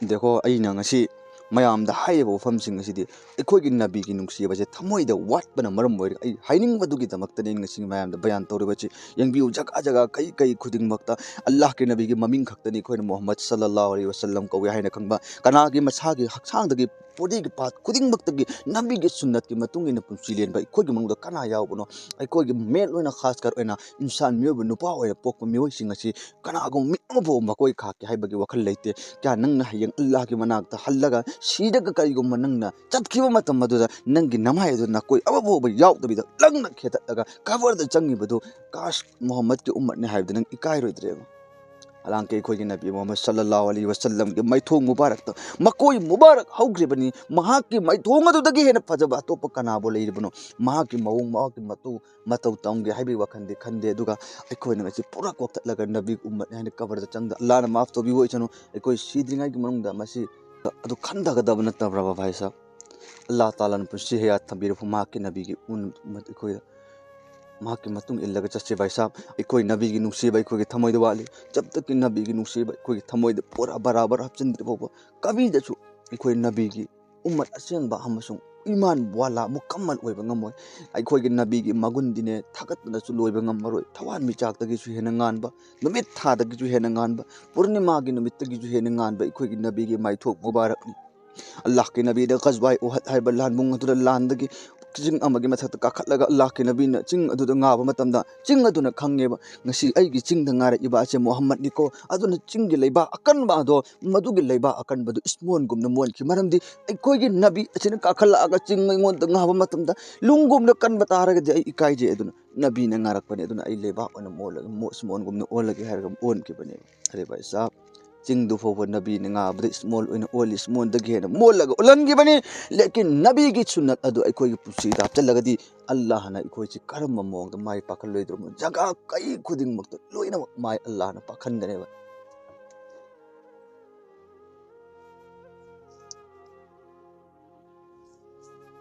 ꯗꯦꯈꯣ, ꯑꯩꯅ ꯉꯁꯤ ꯃꯌꯥꯝꯗ ꯍꯥꯏꯔꯤꯕ ꯋꯥꯐꯝꯁꯤꯡ ꯑꯁꯤꯗꯤ ꯑꯩꯈꯣꯏꯒꯤ ꯅꯕꯤꯒꯤ ꯅꯨꯡꯁꯤꯕꯁꯦ ꯊꯃꯣꯏꯗ ꯋꯥꯠꯄꯅ ꯃꯔꯝ ꯑꯣꯏꯔꯒ ꯑꯩ ꯍꯥꯏꯅꯤꯡꯕꯗꯨꯒꯤꯗꯃꯛꯇꯅꯤ ꯑꯩꯅ ꯉꯁꯤ ꯃꯌꯥꯝꯗ ꯕꯌꯥꯟ ꯇꯧꯔꯤꯕꯁꯤ꯫ ꯌꯦꯡꯕꯤꯌꯨ, ꯖꯒꯥ ꯖꯒꯥ, ꯀꯩ ꯀꯩ ꯈꯨꯗꯤꯡꯃꯛꯇ ꯑꯜꯂꯥꯍꯀꯤ ꯅꯕꯤꯒꯤ ꯃꯃꯤꯡ ꯈꯛꯇꯅꯤ ꯑꯩꯈꯣꯏꯅ ꯃꯨꯍꯝꯃꯗ ꯁꯜꯂꯜꯂꯥꯍꯨ ꯑꯂꯩꯍꯤ ꯋꯁꯜꯂꯝ ꯀꯧꯏ ꯍꯥꯏꯅ ꯈꯪꯕ꯫ ꯀꯅꯥꯒꯤ ꯃꯁꯥꯒꯤ ꯍꯛꯆꯥꯡꯗꯒꯤ, body-ꯒꯤ part ꯈꯨꯗꯤꯡꯃꯛꯇꯒꯤ ꯅꯕꯤꯒꯤ ꯁꯨꯟꯅꯠꯀꯤ ꯃꯇꯨꯡ ꯏꯟꯅ ꯄꯨꯟꯁꯤ ꯂꯦꯟꯕ ꯑꯩꯈꯣꯏꯒꯤ ꯃꯅꯨꯡꯗ ꯀꯅꯥ ꯌꯥꯎꯕꯅꯣ? ꯑꯩꯈꯣꯏꯒꯤ ꯃꯦꯟ ꯑꯣꯏꯅ, ꯈꯥꯁ ꯀꯔ ꯑꯣꯏꯅ, ꯏꯟꯁꯥꯟ ꯃꯤꯑꯣꯏꯕ ꯅꯨꯄꯥ ꯑꯣꯏꯅ ꯄꯣꯛꯄ ꯃꯤꯑꯣꯏꯁꯤꯡ ꯑꯁꯤ ꯀꯅꯥꯒꯨꯝꯕ ꯃꯤ ꯑꯃꯐꯥꯎ ꯃꯀꯣꯏ ꯈꯥꯛꯀꯦ ꯍꯥꯏꯕꯒꯤ ꯋꯥꯈꯜ ꯂꯩꯇꯦ꯫ ꯀꯌꯥ ꯅꯪꯅ ꯍꯌꯦꯡ ꯑꯜꯂꯥꯍꯒꯤ ꯃꯅꯥꯛꯇ ꯍꯜꯂꯒ ꯁꯤꯔꯒ ꯀꯔꯤꯒꯨꯝꯕ ꯅꯪꯅ ꯆꯠꯈꯤꯕ ꯃꯇꯝ ꯑꯗꯨꯗ ꯅꯪꯒꯤ ꯅꯃꯥꯏ ꯑꯗꯨ ꯅꯀꯣꯏ ꯑꯃꯐꯥꯎꯕ ꯌꯥꯎꯗꯕꯤꯗ ꯂꯪꯅ ꯈꯦꯠꯇꯠꯂꯒ ꯀꯕꯔꯗ ꯆꯪꯉꯤꯕꯗꯨ, "ꯀꯥꯁ ꯃꯨꯍꯝꯃꯗꯀꯤ ꯎꯝꯃꯠꯅꯤ" ꯍꯥꯏꯕꯗ ꯅꯪ ꯏꯀꯥꯏꯔꯣꯏꯗ꯭ꯔꯦꯕ? ꯍꯥꯂꯥꯡꯀꯤ ꯑꯩꯈꯣꯏꯒꯤ ꯅꯕꯤ ꯃꯨꯍꯝꯃꯗ ꯁꯜꯂꯜꯂꯥꯍꯨ ꯑꯂꯩꯍꯤ ꯋꯁꯜꯂꯝꯒꯤ ꯃꯥꯏꯊꯣꯡ ꯃꯨꯕꯥꯔꯛꯇ ꯃꯀꯣꯏ ꯃꯨꯕꯥꯔꯛ ꯍꯧꯈ꯭ꯔꯤꯕꯅꯤ꯫ ꯃꯍꯥꯛꯀꯤ ꯃꯥꯏꯊꯣꯡ ꯑꯗꯨꯗꯒꯤ ꯍꯦꯟꯅ ꯐꯖꯕ ꯑꯇꯣꯞꯄ ꯀꯅꯥꯕꯨ ꯂꯩꯔꯤꯕꯅꯣ? ꯃꯍꯥꯛꯀꯤ ꯃꯑꯣꯡ, ꯃꯍꯥꯛꯀꯤ ꯃꯇꯧ, ꯃꯇꯧ ꯇꯝꯒꯦ ꯍꯥꯏꯕꯒꯤ ꯋꯥꯈꯜꯗꯤ ꯈꯟꯗꯦ꯫ ꯑꯗꯨꯒ ꯑꯩꯈꯣꯏꯅ ꯉꯁꯤ ꯄꯨꯔꯥ ꯀꯣꯛꯊꯠꯂꯒ ꯅꯕꯤꯒꯤ ꯎꯝꯃꯠꯅꯤ ꯍꯥꯏꯅ ꯀꯕꯔꯗ ꯆꯪꯗ, ꯑꯜꯂꯥꯍꯅ ꯃꯥꯐ ꯇꯧꯕꯤꯌꯨ ꯑꯣꯏꯁꯅꯨ, ꯑꯩꯈꯣꯏ ꯁꯤꯗ꯭ꯔꯤꯉꯩꯒꯤ ꯃꯅꯨꯡꯗ ꯃꯁꯤ ꯑꯗꯨ ꯈꯟꯊꯒꯗꯕ ꯅꯠꯇꯕ꯭ꯔꯕ ꯚꯥꯏ ꯁꯥꯍꯕ? ꯑꯜꯂꯥꯍ ꯇꯥꯂꯥꯅ ꯄꯨꯟꯁꯤ ꯍꯌꯥꯠ ꯊꯝꯕꯤꯔꯕ ꯃꯍꯥꯛꯀꯤ ꯅꯕꯤꯒꯤ ꯎꯟ ꯑꯩꯈꯣꯏꯗ, ꯃꯍꯥꯛꯀꯤ ꯃꯇꯨꯡ ꯏꯜꯂꯒ ꯆꯠꯁꯤ ꯚꯥꯏ ꯁꯥꯍꯕ꯫ ꯑꯩꯈꯣꯏ ꯅꯕꯤꯒꯤ ꯅꯨꯡꯁꯤꯕ ꯑꯩꯈꯣꯏꯒꯤ ꯊꯃꯣꯏꯗ ꯋꯥꯠꯂꯤ꯫ ꯖꯕ ꯇꯛꯀꯤ ꯅꯕꯤꯒꯤ ꯅꯨꯡꯁꯤꯕ ꯑꯩꯈꯣꯏꯒꯤ ꯊꯃꯣꯏꯗ ꯄꯨꯔꯥ ꯕꯔꯥꯕꯔ ꯍꯥꯞꯆꯤꯟꯗ꯭ꯔꯤ ꯐꯥꯎꯕ ꯀꯕꯤꯗꯁꯨ ꯑꯩꯈꯣꯏ ꯅꯕꯤꯒꯤ ꯎꯝꯃꯠ ꯑꯁꯦꯡꯕ ꯑꯃꯁꯨꯡ ꯏꯃꯥꯟ ꯋꯥꯂꯥ ꯃꯨꯀꯝꯃꯜ ꯑꯣꯏꯕ ꯉꯝꯃꯣꯏ꯫ ꯑꯩꯈꯣꯏꯒꯤ ꯅꯕꯤꯒꯤ ꯃꯒꯨꯟꯗꯤꯅꯦ ꯊꯥꯒꯠꯇꯅꯁꯨ ꯂꯣꯏꯕ ꯉꯝꯃꯔꯣꯏ꯫ ꯊꯋꯥꯟꯃꯤꯆꯥꯛꯇꯒꯤꯁꯨ ꯍꯦꯟꯅ ꯉꯥꯟꯕ, ꯅꯨꯃꯤꯠ ꯊꯥꯗꯒꯤꯁꯨ ꯍꯦꯟꯅ ꯉꯥꯟꯕ, ꯄꯨꯔꯅꯤꯃꯥꯒꯤ ꯅꯨꯃꯤꯠꯇꯒꯤꯁꯨ ꯍꯦꯟꯅ ꯉꯥꯟꯕ ꯑꯩꯈꯣꯏꯒꯤ ꯅꯕꯤꯒꯤ ꯃꯥꯏꯊꯣꯡ ꯃꯨꯕꯥꯔꯛꯅꯤ꯫ ꯑꯜꯂꯥꯍꯀꯤ ꯅꯕꯤꯅ ꯒꯖꯋꯥꯏ ꯎꯍꯗ ꯍꯥꯏꯕ ꯂꯥꯟꯕꯨꯡ ꯑꯗꯨꯗ ꯂꯥꯟꯗꯒꯤ ꯆꯤꯡ ꯑꯃꯒꯤ ꯃꯊꯛꯇ ꯀꯥꯈꯠꯂꯒ ꯑꯜꯂꯥꯍꯀꯤ ꯅꯕꯤꯅ ꯆꯤꯡ ꯑꯗꯨꯗ ꯉꯥꯕ ꯃꯇꯝꯗ ꯆꯤꯡ ꯑꯗꯨꯅ ꯈꯪꯉꯦꯕ, "ꯉꯁꯤ ꯑꯩꯒꯤ ꯆꯤꯡꯗ ꯉꯥꯔꯛꯏꯕ ꯑꯁꯦ ꯃꯨꯍꯝꯃꯗꯅꯤꯀꯣ"꯫ ꯑꯗꯨꯅ ꯆꯤꯡꯒꯤ ꯂꯩꯕꯥꯛ ꯑꯀꯟꯕ ꯑꯗꯣ, ꯃꯗꯨꯒꯤ ꯂꯩꯕꯥꯛ ꯑꯀꯟꯕꯗꯨ ꯏꯁꯃꯣꯟꯒꯨꯝꯅ ꯃꯣꯟꯈꯤ꯫ ꯃꯔꯝꯗꯤ ꯑꯩꯈꯣꯏꯒꯤ ꯅꯕꯤ ꯑꯁꯤꯅ ꯀꯥꯈꯠꯂꯛꯑꯒ ꯆꯤꯡ ꯑꯩꯉꯣꯟꯗ ꯉꯥꯕ ꯃꯇꯝꯗ ꯂꯨꯡꯒꯨꯝꯅ ꯀꯟꯕ ꯇꯥꯔꯒꯗꯤ ꯑꯩ ꯏꯀꯥꯏꯖꯩ꯫ ꯑꯗꯨꯅ ꯅꯕꯤꯅ ꯉꯥꯔꯛꯄꯅꯤ, ꯑꯗꯨꯅ ꯑꯩ ꯂꯩꯕꯥꯛ ꯑꯣꯏꯅ ꯃꯣꯜꯂꯒ, ꯃꯣ-, ꯏꯁꯃꯣꯟꯒꯨꯝꯅ ꯑꯣꯜꯂꯒꯦ ꯍꯥꯏꯔꯒ ꯑꯣꯟꯈꯤꯕꯅꯦꯕ꯫ ꯑꯔꯦ ꯚꯥꯏ ꯁꯥꯍꯕ, ꯆꯤꯡꯗꯨ ꯐꯥꯎꯕ ꯅꯕꯤꯅ ꯉꯥꯕꯗ ꯏꯁꯃꯣꯜ ꯑꯣꯏꯅ ꯑꯣꯜꯂꯤ, ꯏꯁꯃꯣꯜꯗꯒꯤ ꯍꯦꯟꯅ ꯃꯣꯜꯂꯒ ꯑꯣꯜꯍꯟꯈꯤꯕꯅꯤ꯫ ꯂꯦꯀꯤꯟ ꯅꯕꯤꯒꯤ ꯁꯨꯟꯅꯠ ꯑꯗꯨ ꯑꯩꯈꯣꯏꯒꯤ ꯄꯨꯟꯁꯤꯗ ꯍꯥꯞꯆꯤꯜꯂꯒꯗꯤ ꯑꯜꯂꯥꯍꯅ ꯑꯩꯈꯣꯏꯁꯤ ꯀꯔꯝꯕ ꯃꯑꯣꯡꯗ ꯃꯥꯏ ꯄꯥꯛꯍꯜꯂꯣꯏꯗ꯭ꯔꯣ? ꯖꯒꯥ ꯀꯩ ꯈꯨꯗꯤꯡꯃꯛꯇ ꯂꯣꯏꯅꯃꯛ ꯃꯥꯏ ꯑꯜꯂꯥꯍꯅ ꯄꯥꯛꯍꯟꯒꯅꯦꯕ꯫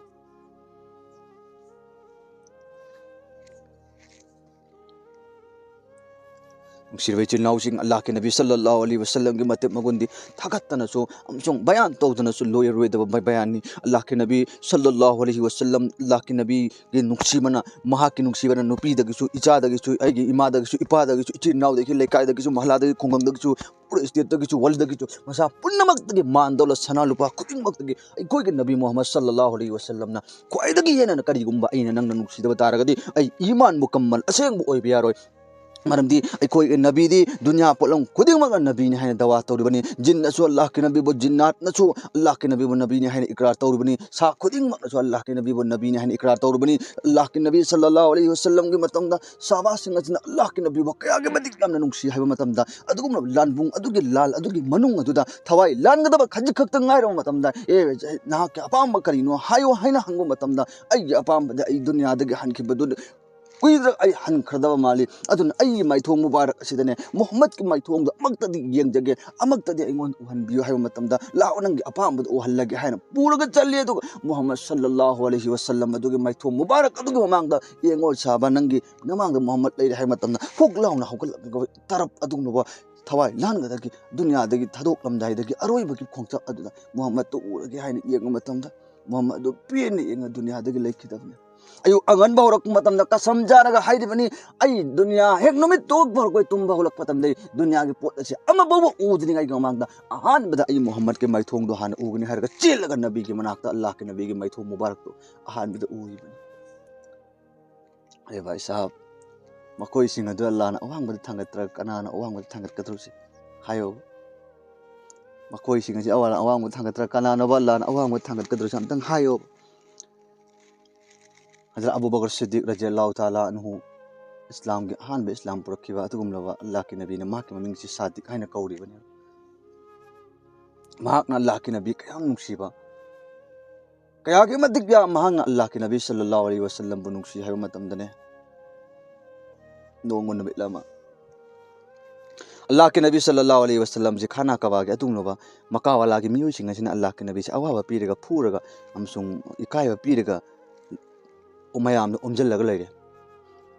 ꯅꯨꯡꯁꯤꯔꯕ ꯏꯆꯤꯜ ꯏꯅꯥꯎꯁꯤꯡ, ꯑꯜꯂꯥꯍꯀꯤ ꯅꯕꯤ ꯁꯜꯂꯜꯂꯥꯍꯨ ꯑꯂꯩꯍꯤ ꯋꯁꯜꯂꯝꯒꯤ ꯃꯇꯤꯛ ꯃꯒꯨꯟꯗꯤ ꯊꯥꯒꯠꯇꯅꯁꯨ ꯑꯃꯁꯨꯡ ꯕꯌꯥꯟ ꯇꯧꯗꯅꯁꯨ ꯂꯣꯏꯔꯔꯣꯏꯗꯕ ꯕ-, ꯕꯌꯥꯟꯅꯤ꯫ ꯑꯜꯂꯥꯍꯀꯤ ꯅꯕꯤ ꯁꯜꯂꯜꯂꯥꯍꯨ ꯑꯂꯩꯍꯤ ꯋꯁꯜꯂꯝ, ꯑꯜꯂꯥꯍꯀꯤ ꯅꯕꯤꯒꯤ ꯅꯨꯡꯁꯤꯕꯅ, ꯃꯍꯥꯛꯀꯤ ꯅꯨꯡꯁꯤꯕꯅ ꯅꯨꯄꯤꯗꯒꯤꯁꯨ, ꯏꯆꯥꯗꯒꯤꯁꯨ, ꯑꯩꯒꯤ ꯏꯃꯥꯗꯒꯤꯁꯨ, ꯏꯄꯥꯗꯒꯤꯁꯨ, ꯏꯆꯤꯟ ꯏꯅꯥꯎꯗꯒꯤ, ꯂꯩꯀꯥꯏꯗꯒꯤꯁꯨ, ꯃꯍꯜꯂꯥꯗꯒꯤ, ꯈꯨꯡꯒꯪꯗꯒꯤꯁꯨ, ꯄꯨꯔꯥ ꯏꯁꯇꯦꯠꯇꯒꯤꯁꯨ, ꯋꯥꯔꯜꯗꯒꯤꯁꯨ, ꯃꯁꯥ ꯄꯨꯝꯅꯃꯛꯇꯒꯤ ꯃꯥꯟ ꯗꯧꯂꯠ, ꯁꯅꯥ ꯂꯨꯄꯥ ꯈꯨꯗꯤꯡꯃꯛꯇꯒꯤ ꯑꯩꯈꯣꯏꯒꯤ ꯅꯕꯤ ꯃꯨꯍꯝꯃꯗ ꯁꯜꯂꯜꯂꯥꯍꯨ ꯑꯂꯩꯍꯤ ꯋꯁꯜꯂꯝꯅ ꯈ꯭ꯋꯥꯏꯗꯒꯤ ꯍꯦꯟꯅ ꯀꯔꯤꯒꯨꯝꯕ ꯑꯩꯅ ꯅꯪꯅ ꯅꯨꯡꯁꯤꯗꯕ ꯇꯥꯔꯒꯗꯤ ꯑꯩ ꯏꯃꯥꯟ ꯃꯨꯀꯝꯃꯜ ꯑꯁꯦꯡꯕ ꯑꯣꯏꯕ ꯌꯥꯔꯣꯏ꯫ ꯃꯔꯝꯗꯤ ꯑꯩꯈꯣꯏꯒꯤ ꯅꯕꯤꯗꯤ ꯗꯨꯅꯤꯌꯥ ꯄꯣꯠꯂꯝ ꯈꯨꯗꯤꯡꯃꯛꯅ ꯅꯕꯤꯅꯤ ꯍꯥꯏꯅ ꯗꯋꯥ ꯇꯧꯔꯤꯕꯅꯤ꯫ ꯖꯤꯟꯅꯁꯨ ꯑꯜꯂꯥꯍꯀꯤ ꯅꯕꯤꯕꯨ, ꯖꯤꯟꯅꯥꯠꯅꯁꯨ ꯑꯜꯂꯥꯍꯀꯤ ꯅꯕꯤꯕꯨ ꯅꯕꯤꯅꯤ ꯍꯥꯏꯅ ꯏꯀ꯭ꯔꯥꯔ ꯇꯧꯔꯤꯕꯅꯤ꯫ ꯁꯥ ꯈꯨꯗꯤꯡꯃꯛꯅꯁꯨ ꯑꯜꯂꯥꯍꯀꯤ ꯅꯕꯤꯕꯨ ꯅꯕꯤꯅꯤ ꯍꯥꯏꯅ ꯏꯀ꯭ꯔꯥꯔ ꯇꯧꯔꯤꯕꯅꯤ꯫ ꯑꯜꯂꯥꯍꯀꯤ ꯅꯕꯤ ꯁꯜꯂꯜꯂꯥꯍꯨ ꯑꯂꯩꯍꯤ ꯋꯁꯜꯂꯝꯒꯤ ꯃꯇꯝꯗ ꯁꯍꯥꯕꯥꯁꯤꯡ ꯑꯁꯤꯅ ꯑꯜꯂꯥꯍꯀꯤ ꯅꯕꯤꯕꯨ ꯀꯌꯥꯒꯤ ꯃꯇꯤꯛ ꯌꯥꯝꯅ ꯅꯨꯡꯁꯤ ꯍꯥꯏꯕ ꯃꯇꯝꯗ, ꯑꯗꯨꯒꯨꯝꯂꯕ ꯂꯥꯟꯕꯨꯡ ꯑꯗꯨꯒꯤ ꯂꯥꯜ ꯑꯗꯨꯒꯤ ꯃꯅꯨꯡ ꯑꯗꯨꯗ ꯊꯋꯥꯏ ꯂꯥꯟꯒꯗꯕ ꯈꯖꯤꯛ ꯈꯛꯇ ꯉꯥꯏꯔꯕ ꯃꯇꯝꯗ, "ꯑꯦ, ꯅꯍꯥꯛꯀꯤ ꯑꯄꯥꯝꯕ ꯀꯔꯤꯅꯣ ꯍꯥꯏꯌꯨ" ꯍꯥꯏꯅ ꯍꯪꯕ ꯃꯇꯝꯗ, "ꯑꯩꯒꯤ ꯑꯄꯥꯝꯕꯗꯤ ꯑꯩ ꯗꯨꯅꯤꯌꯥꯗꯒꯤ ꯍꯟꯈꯤꯕꯗꯨ ꯀꯨꯏꯔ ꯑꯩ ꯍꯟꯈ꯭ꯔꯗꯕ ꯃꯥꯜꯂꯤ꯫ ꯑꯗꯨꯅ ꯑꯩꯒꯤ ꯃꯥꯏꯊꯣꯡ ꯃꯨꯕꯥꯔꯛ ꯑꯁꯤꯗꯅꯦ, ꯃꯨꯍꯝꯃꯗꯀꯤ ꯃꯥꯏꯊꯣꯡꯗꯣ ꯑꯃꯛꯇꯗꯤ ꯌꯦꯡꯖꯒꯦ, ꯑꯃꯛꯇꯗꯤ ꯑꯩꯉꯣꯟꯗ ꯎꯍꯟꯕꯤꯌꯨ" ꯍꯥꯏꯕ ꯃꯇꯝꯗ, "ꯂꯥꯛꯑꯣ, ꯅꯪꯒꯤ ꯑꯄꯥꯝꯕꯗꯣ ꯎꯍꯜꯂꯒꯦ" ꯍꯥꯏꯅ ꯄꯨꯔꯒ ꯆꯠꯂꯤ꯫ ꯑꯗꯨꯒ ꯃꯨꯍꯝꯃꯗ ꯁꯜꯂꯜꯂꯥꯍꯨ ꯑꯂꯩꯍꯤ ꯋꯁꯜꯂꯝ ꯑꯗꯨꯒꯤ ꯃꯥꯏꯊꯣꯡ ꯃꯨꯕꯥꯔꯛ ꯑꯗꯨꯒꯤ ꯃꯃꯥꯡꯗ, "ꯌꯦꯡꯉꯣ ꯁꯍꯥꯕꯥ, ꯅꯪꯒꯤ ꯅꯃꯥꯡꯗ ꯃꯨꯍꯝꯃꯗ ꯂꯩꯔꯦ" ꯍꯥꯏꯕ ꯃꯇꯝꯗ, ꯍꯨꯛ ꯂꯥꯎꯅ ꯍꯧꯒꯠꯂꯛꯂꯒ ꯇꯔꯞ ꯑꯗꯨꯒꯨꯝꯂꯕ ꯊꯋꯥꯏ ꯂꯥꯟꯒꯗꯒꯤ ꯗꯨꯅꯤꯌꯥꯗꯒꯤ ꯊꯥꯗꯣꯛꯂꯝꯗꯥꯏꯗꯒꯤ ꯑꯔꯣꯏꯕꯒꯤ ꯈꯣꯡꯆꯠ ꯑꯗꯨꯗ ꯃꯨꯍꯝꯃꯗꯇꯨ ꯎꯔꯒꯦ ꯍꯥꯏꯅ ꯌꯦꯡꯕ ꯃꯇꯝꯗ, ꯃꯨꯍꯝꯃꯗ ꯑꯗꯨ ꯄꯦꯟꯅ ꯌꯦꯡꯉ ꯗꯨꯅꯤꯌꯥꯗꯒꯤ ꯂꯩꯈꯤꯗꯕꯅꯤ꯫ ꯑꯌꯨꯛ ꯑꯉꯟꯕ ꯍꯧꯔꯛꯄ ꯃꯇꯝꯗ ꯀꯁꯝ ꯆꯥꯔꯒ ꯍꯥꯏꯔꯤꯕꯅꯤ, "ꯑꯩ ꯗꯨꯅꯤꯌꯥ ꯍꯦꯛ ꯅꯨꯃꯤꯠ ꯊꯣꯛꯄ ꯍꯧꯔꯛꯄ, ꯇꯨꯝꯕ ꯍꯧꯒꯠꯂꯛꯄ ꯃꯇꯝꯗ ꯗꯨꯅꯤꯌꯥꯒꯤ ꯄꯣꯠ ꯑꯁꯤ ꯑꯃꯐꯥꯎꯕ ꯎꯗ꯭ꯔꯤꯉꯩꯒꯤ ꯃꯃꯥꯡꯗ ꯑꯍꯥꯟꯕꯗ ꯑꯩ ꯃꯨꯍꯝꯃꯗꯀꯤ ꯃꯥꯏꯊꯣꯡꯗꯣ ꯍꯥꯟꯅ ꯎꯒꯅꯤ" ꯍꯥꯏꯔꯒ ꯆꯦꯜꯂꯒ ꯅꯕꯤꯒꯤ ꯃꯅꯥꯛꯇ, ꯑꯜꯂꯥꯍꯀꯤ ꯅꯕꯤꯒꯤ ꯃꯥꯏꯊꯣꯡ ꯃꯨꯕꯥꯔꯛꯇꯨ ꯑꯍꯥꯟꯕꯗ ꯎꯔꯤꯕꯅꯤ꯫ ꯑꯔꯦ ꯚꯥꯏ ꯁꯥꯍꯕ, ꯃꯈꯣꯏꯁꯤꯡ ꯑꯗꯨ ꯑꯜꯂꯥꯍꯅ ꯑꯋꯥꯡꯕꯗ ꯊꯥꯡꯒꯠꯇ꯭ꯔꯒ ꯀꯅꯥꯅ ꯑꯋꯥꯡꯕꯗ ꯊꯥꯡꯒꯠꯀꯗꯧꯔꯤꯁꯤ? ꯍꯥꯏꯌꯣ꯫ ꯃꯈꯣꯏꯁꯤꯡ ꯑꯁꯤ ꯑꯋꯥꯡ-, ꯑꯋꯥꯡꯕꯗ ꯊꯥꯡꯒꯠꯇ꯭ꯔꯒ ꯀꯅꯥꯅꯣꯕ ꯑꯜꯂꯥꯍꯅ ꯑꯋꯥꯡꯕꯗ ꯊꯥꯡꯒꯠꯀꯗꯧꯔꯤꯁꯤ? ꯑꯝꯇꯪ ꯍꯥꯏꯌꯣ꯫ ꯍꯖꯔꯠ ꯑꯕꯨ ꯕꯀꯔ ꯁꯤꯗꯤꯛ ꯔꯖꯤꯌꯜꯂꯥꯍꯨ ꯇꯥꯂꯥ ꯑꯟꯍꯨ, ꯏꯁꯂꯥꯝꯒꯤ ꯑꯍꯥꯟꯕ ꯏꯁꯂꯥꯝ ꯄꯨꯔꯛꯈꯤꯕ ꯑꯗꯨꯒꯨꯝꯂꯕ ꯑꯜꯂꯥꯍꯀꯤ ꯅꯕꯤꯅ ꯃꯍꯥꯛꯀꯤ ꯃꯃꯤꯡꯁꯤ ꯁꯥꯗꯤꯛ ꯍꯥꯏꯅ ꯀꯧꯔꯤꯕꯅꯤ꯫ ꯃꯍꯥꯛꯅ ꯑꯜꯂꯥꯍꯀꯤ ꯅꯕꯤ ꯀꯌꯥꯝ ꯅꯨꯡꯁꯤꯕ, ꯀꯌꯥꯒꯤ ꯃꯇꯤꯛ ꯌꯥꯝ ꯃꯍꯥꯛꯅ ꯑꯜꯂꯥꯍꯀꯤ ꯅꯕꯤ ꯁꯜꯂꯜꯂꯥꯍꯨ ꯑꯂꯩꯍꯤ ꯋꯥꯁꯜꯂꯝꯕꯨ ꯅꯨꯡꯁꯤ ꯍꯥꯏꯕ ꯃꯇꯝꯗꯅꯦ, ꯅꯣꯡꯃ ꯅꯨꯃꯤꯠ ꯑꯃ ꯑꯜꯂꯥꯍꯀꯤ ꯅꯕꯤ ꯁꯜꯂꯜꯂꯥꯍꯨ ꯑꯂꯩꯍꯤ ꯋꯥꯁꯜꯂꯝꯁꯤ ꯈꯥꯅꯥ ꯀꯕꯥꯒꯤ ꯑꯗꯨꯒꯨꯝꯂꯕ ꯃꯀꯥꯋꯥꯂꯥꯒꯤ ꯃꯤꯑꯣꯏꯁꯤꯡ ꯑꯁꯤꯅ ꯑꯜꯂꯥꯍꯀꯤ ꯅꯕꯤꯁꯤ ꯑꯋꯥꯕ ꯄꯤꯔꯒ, ꯐꯨꯔꯒ ꯑꯃꯁꯨꯡ ꯏꯀꯥꯏꯕ ꯄꯤꯔꯒ ꯃꯌꯥꯝꯗ ꯑꯣꯝꯁꯤꯜꯂꯒ ꯂꯩꯔꯦ꯫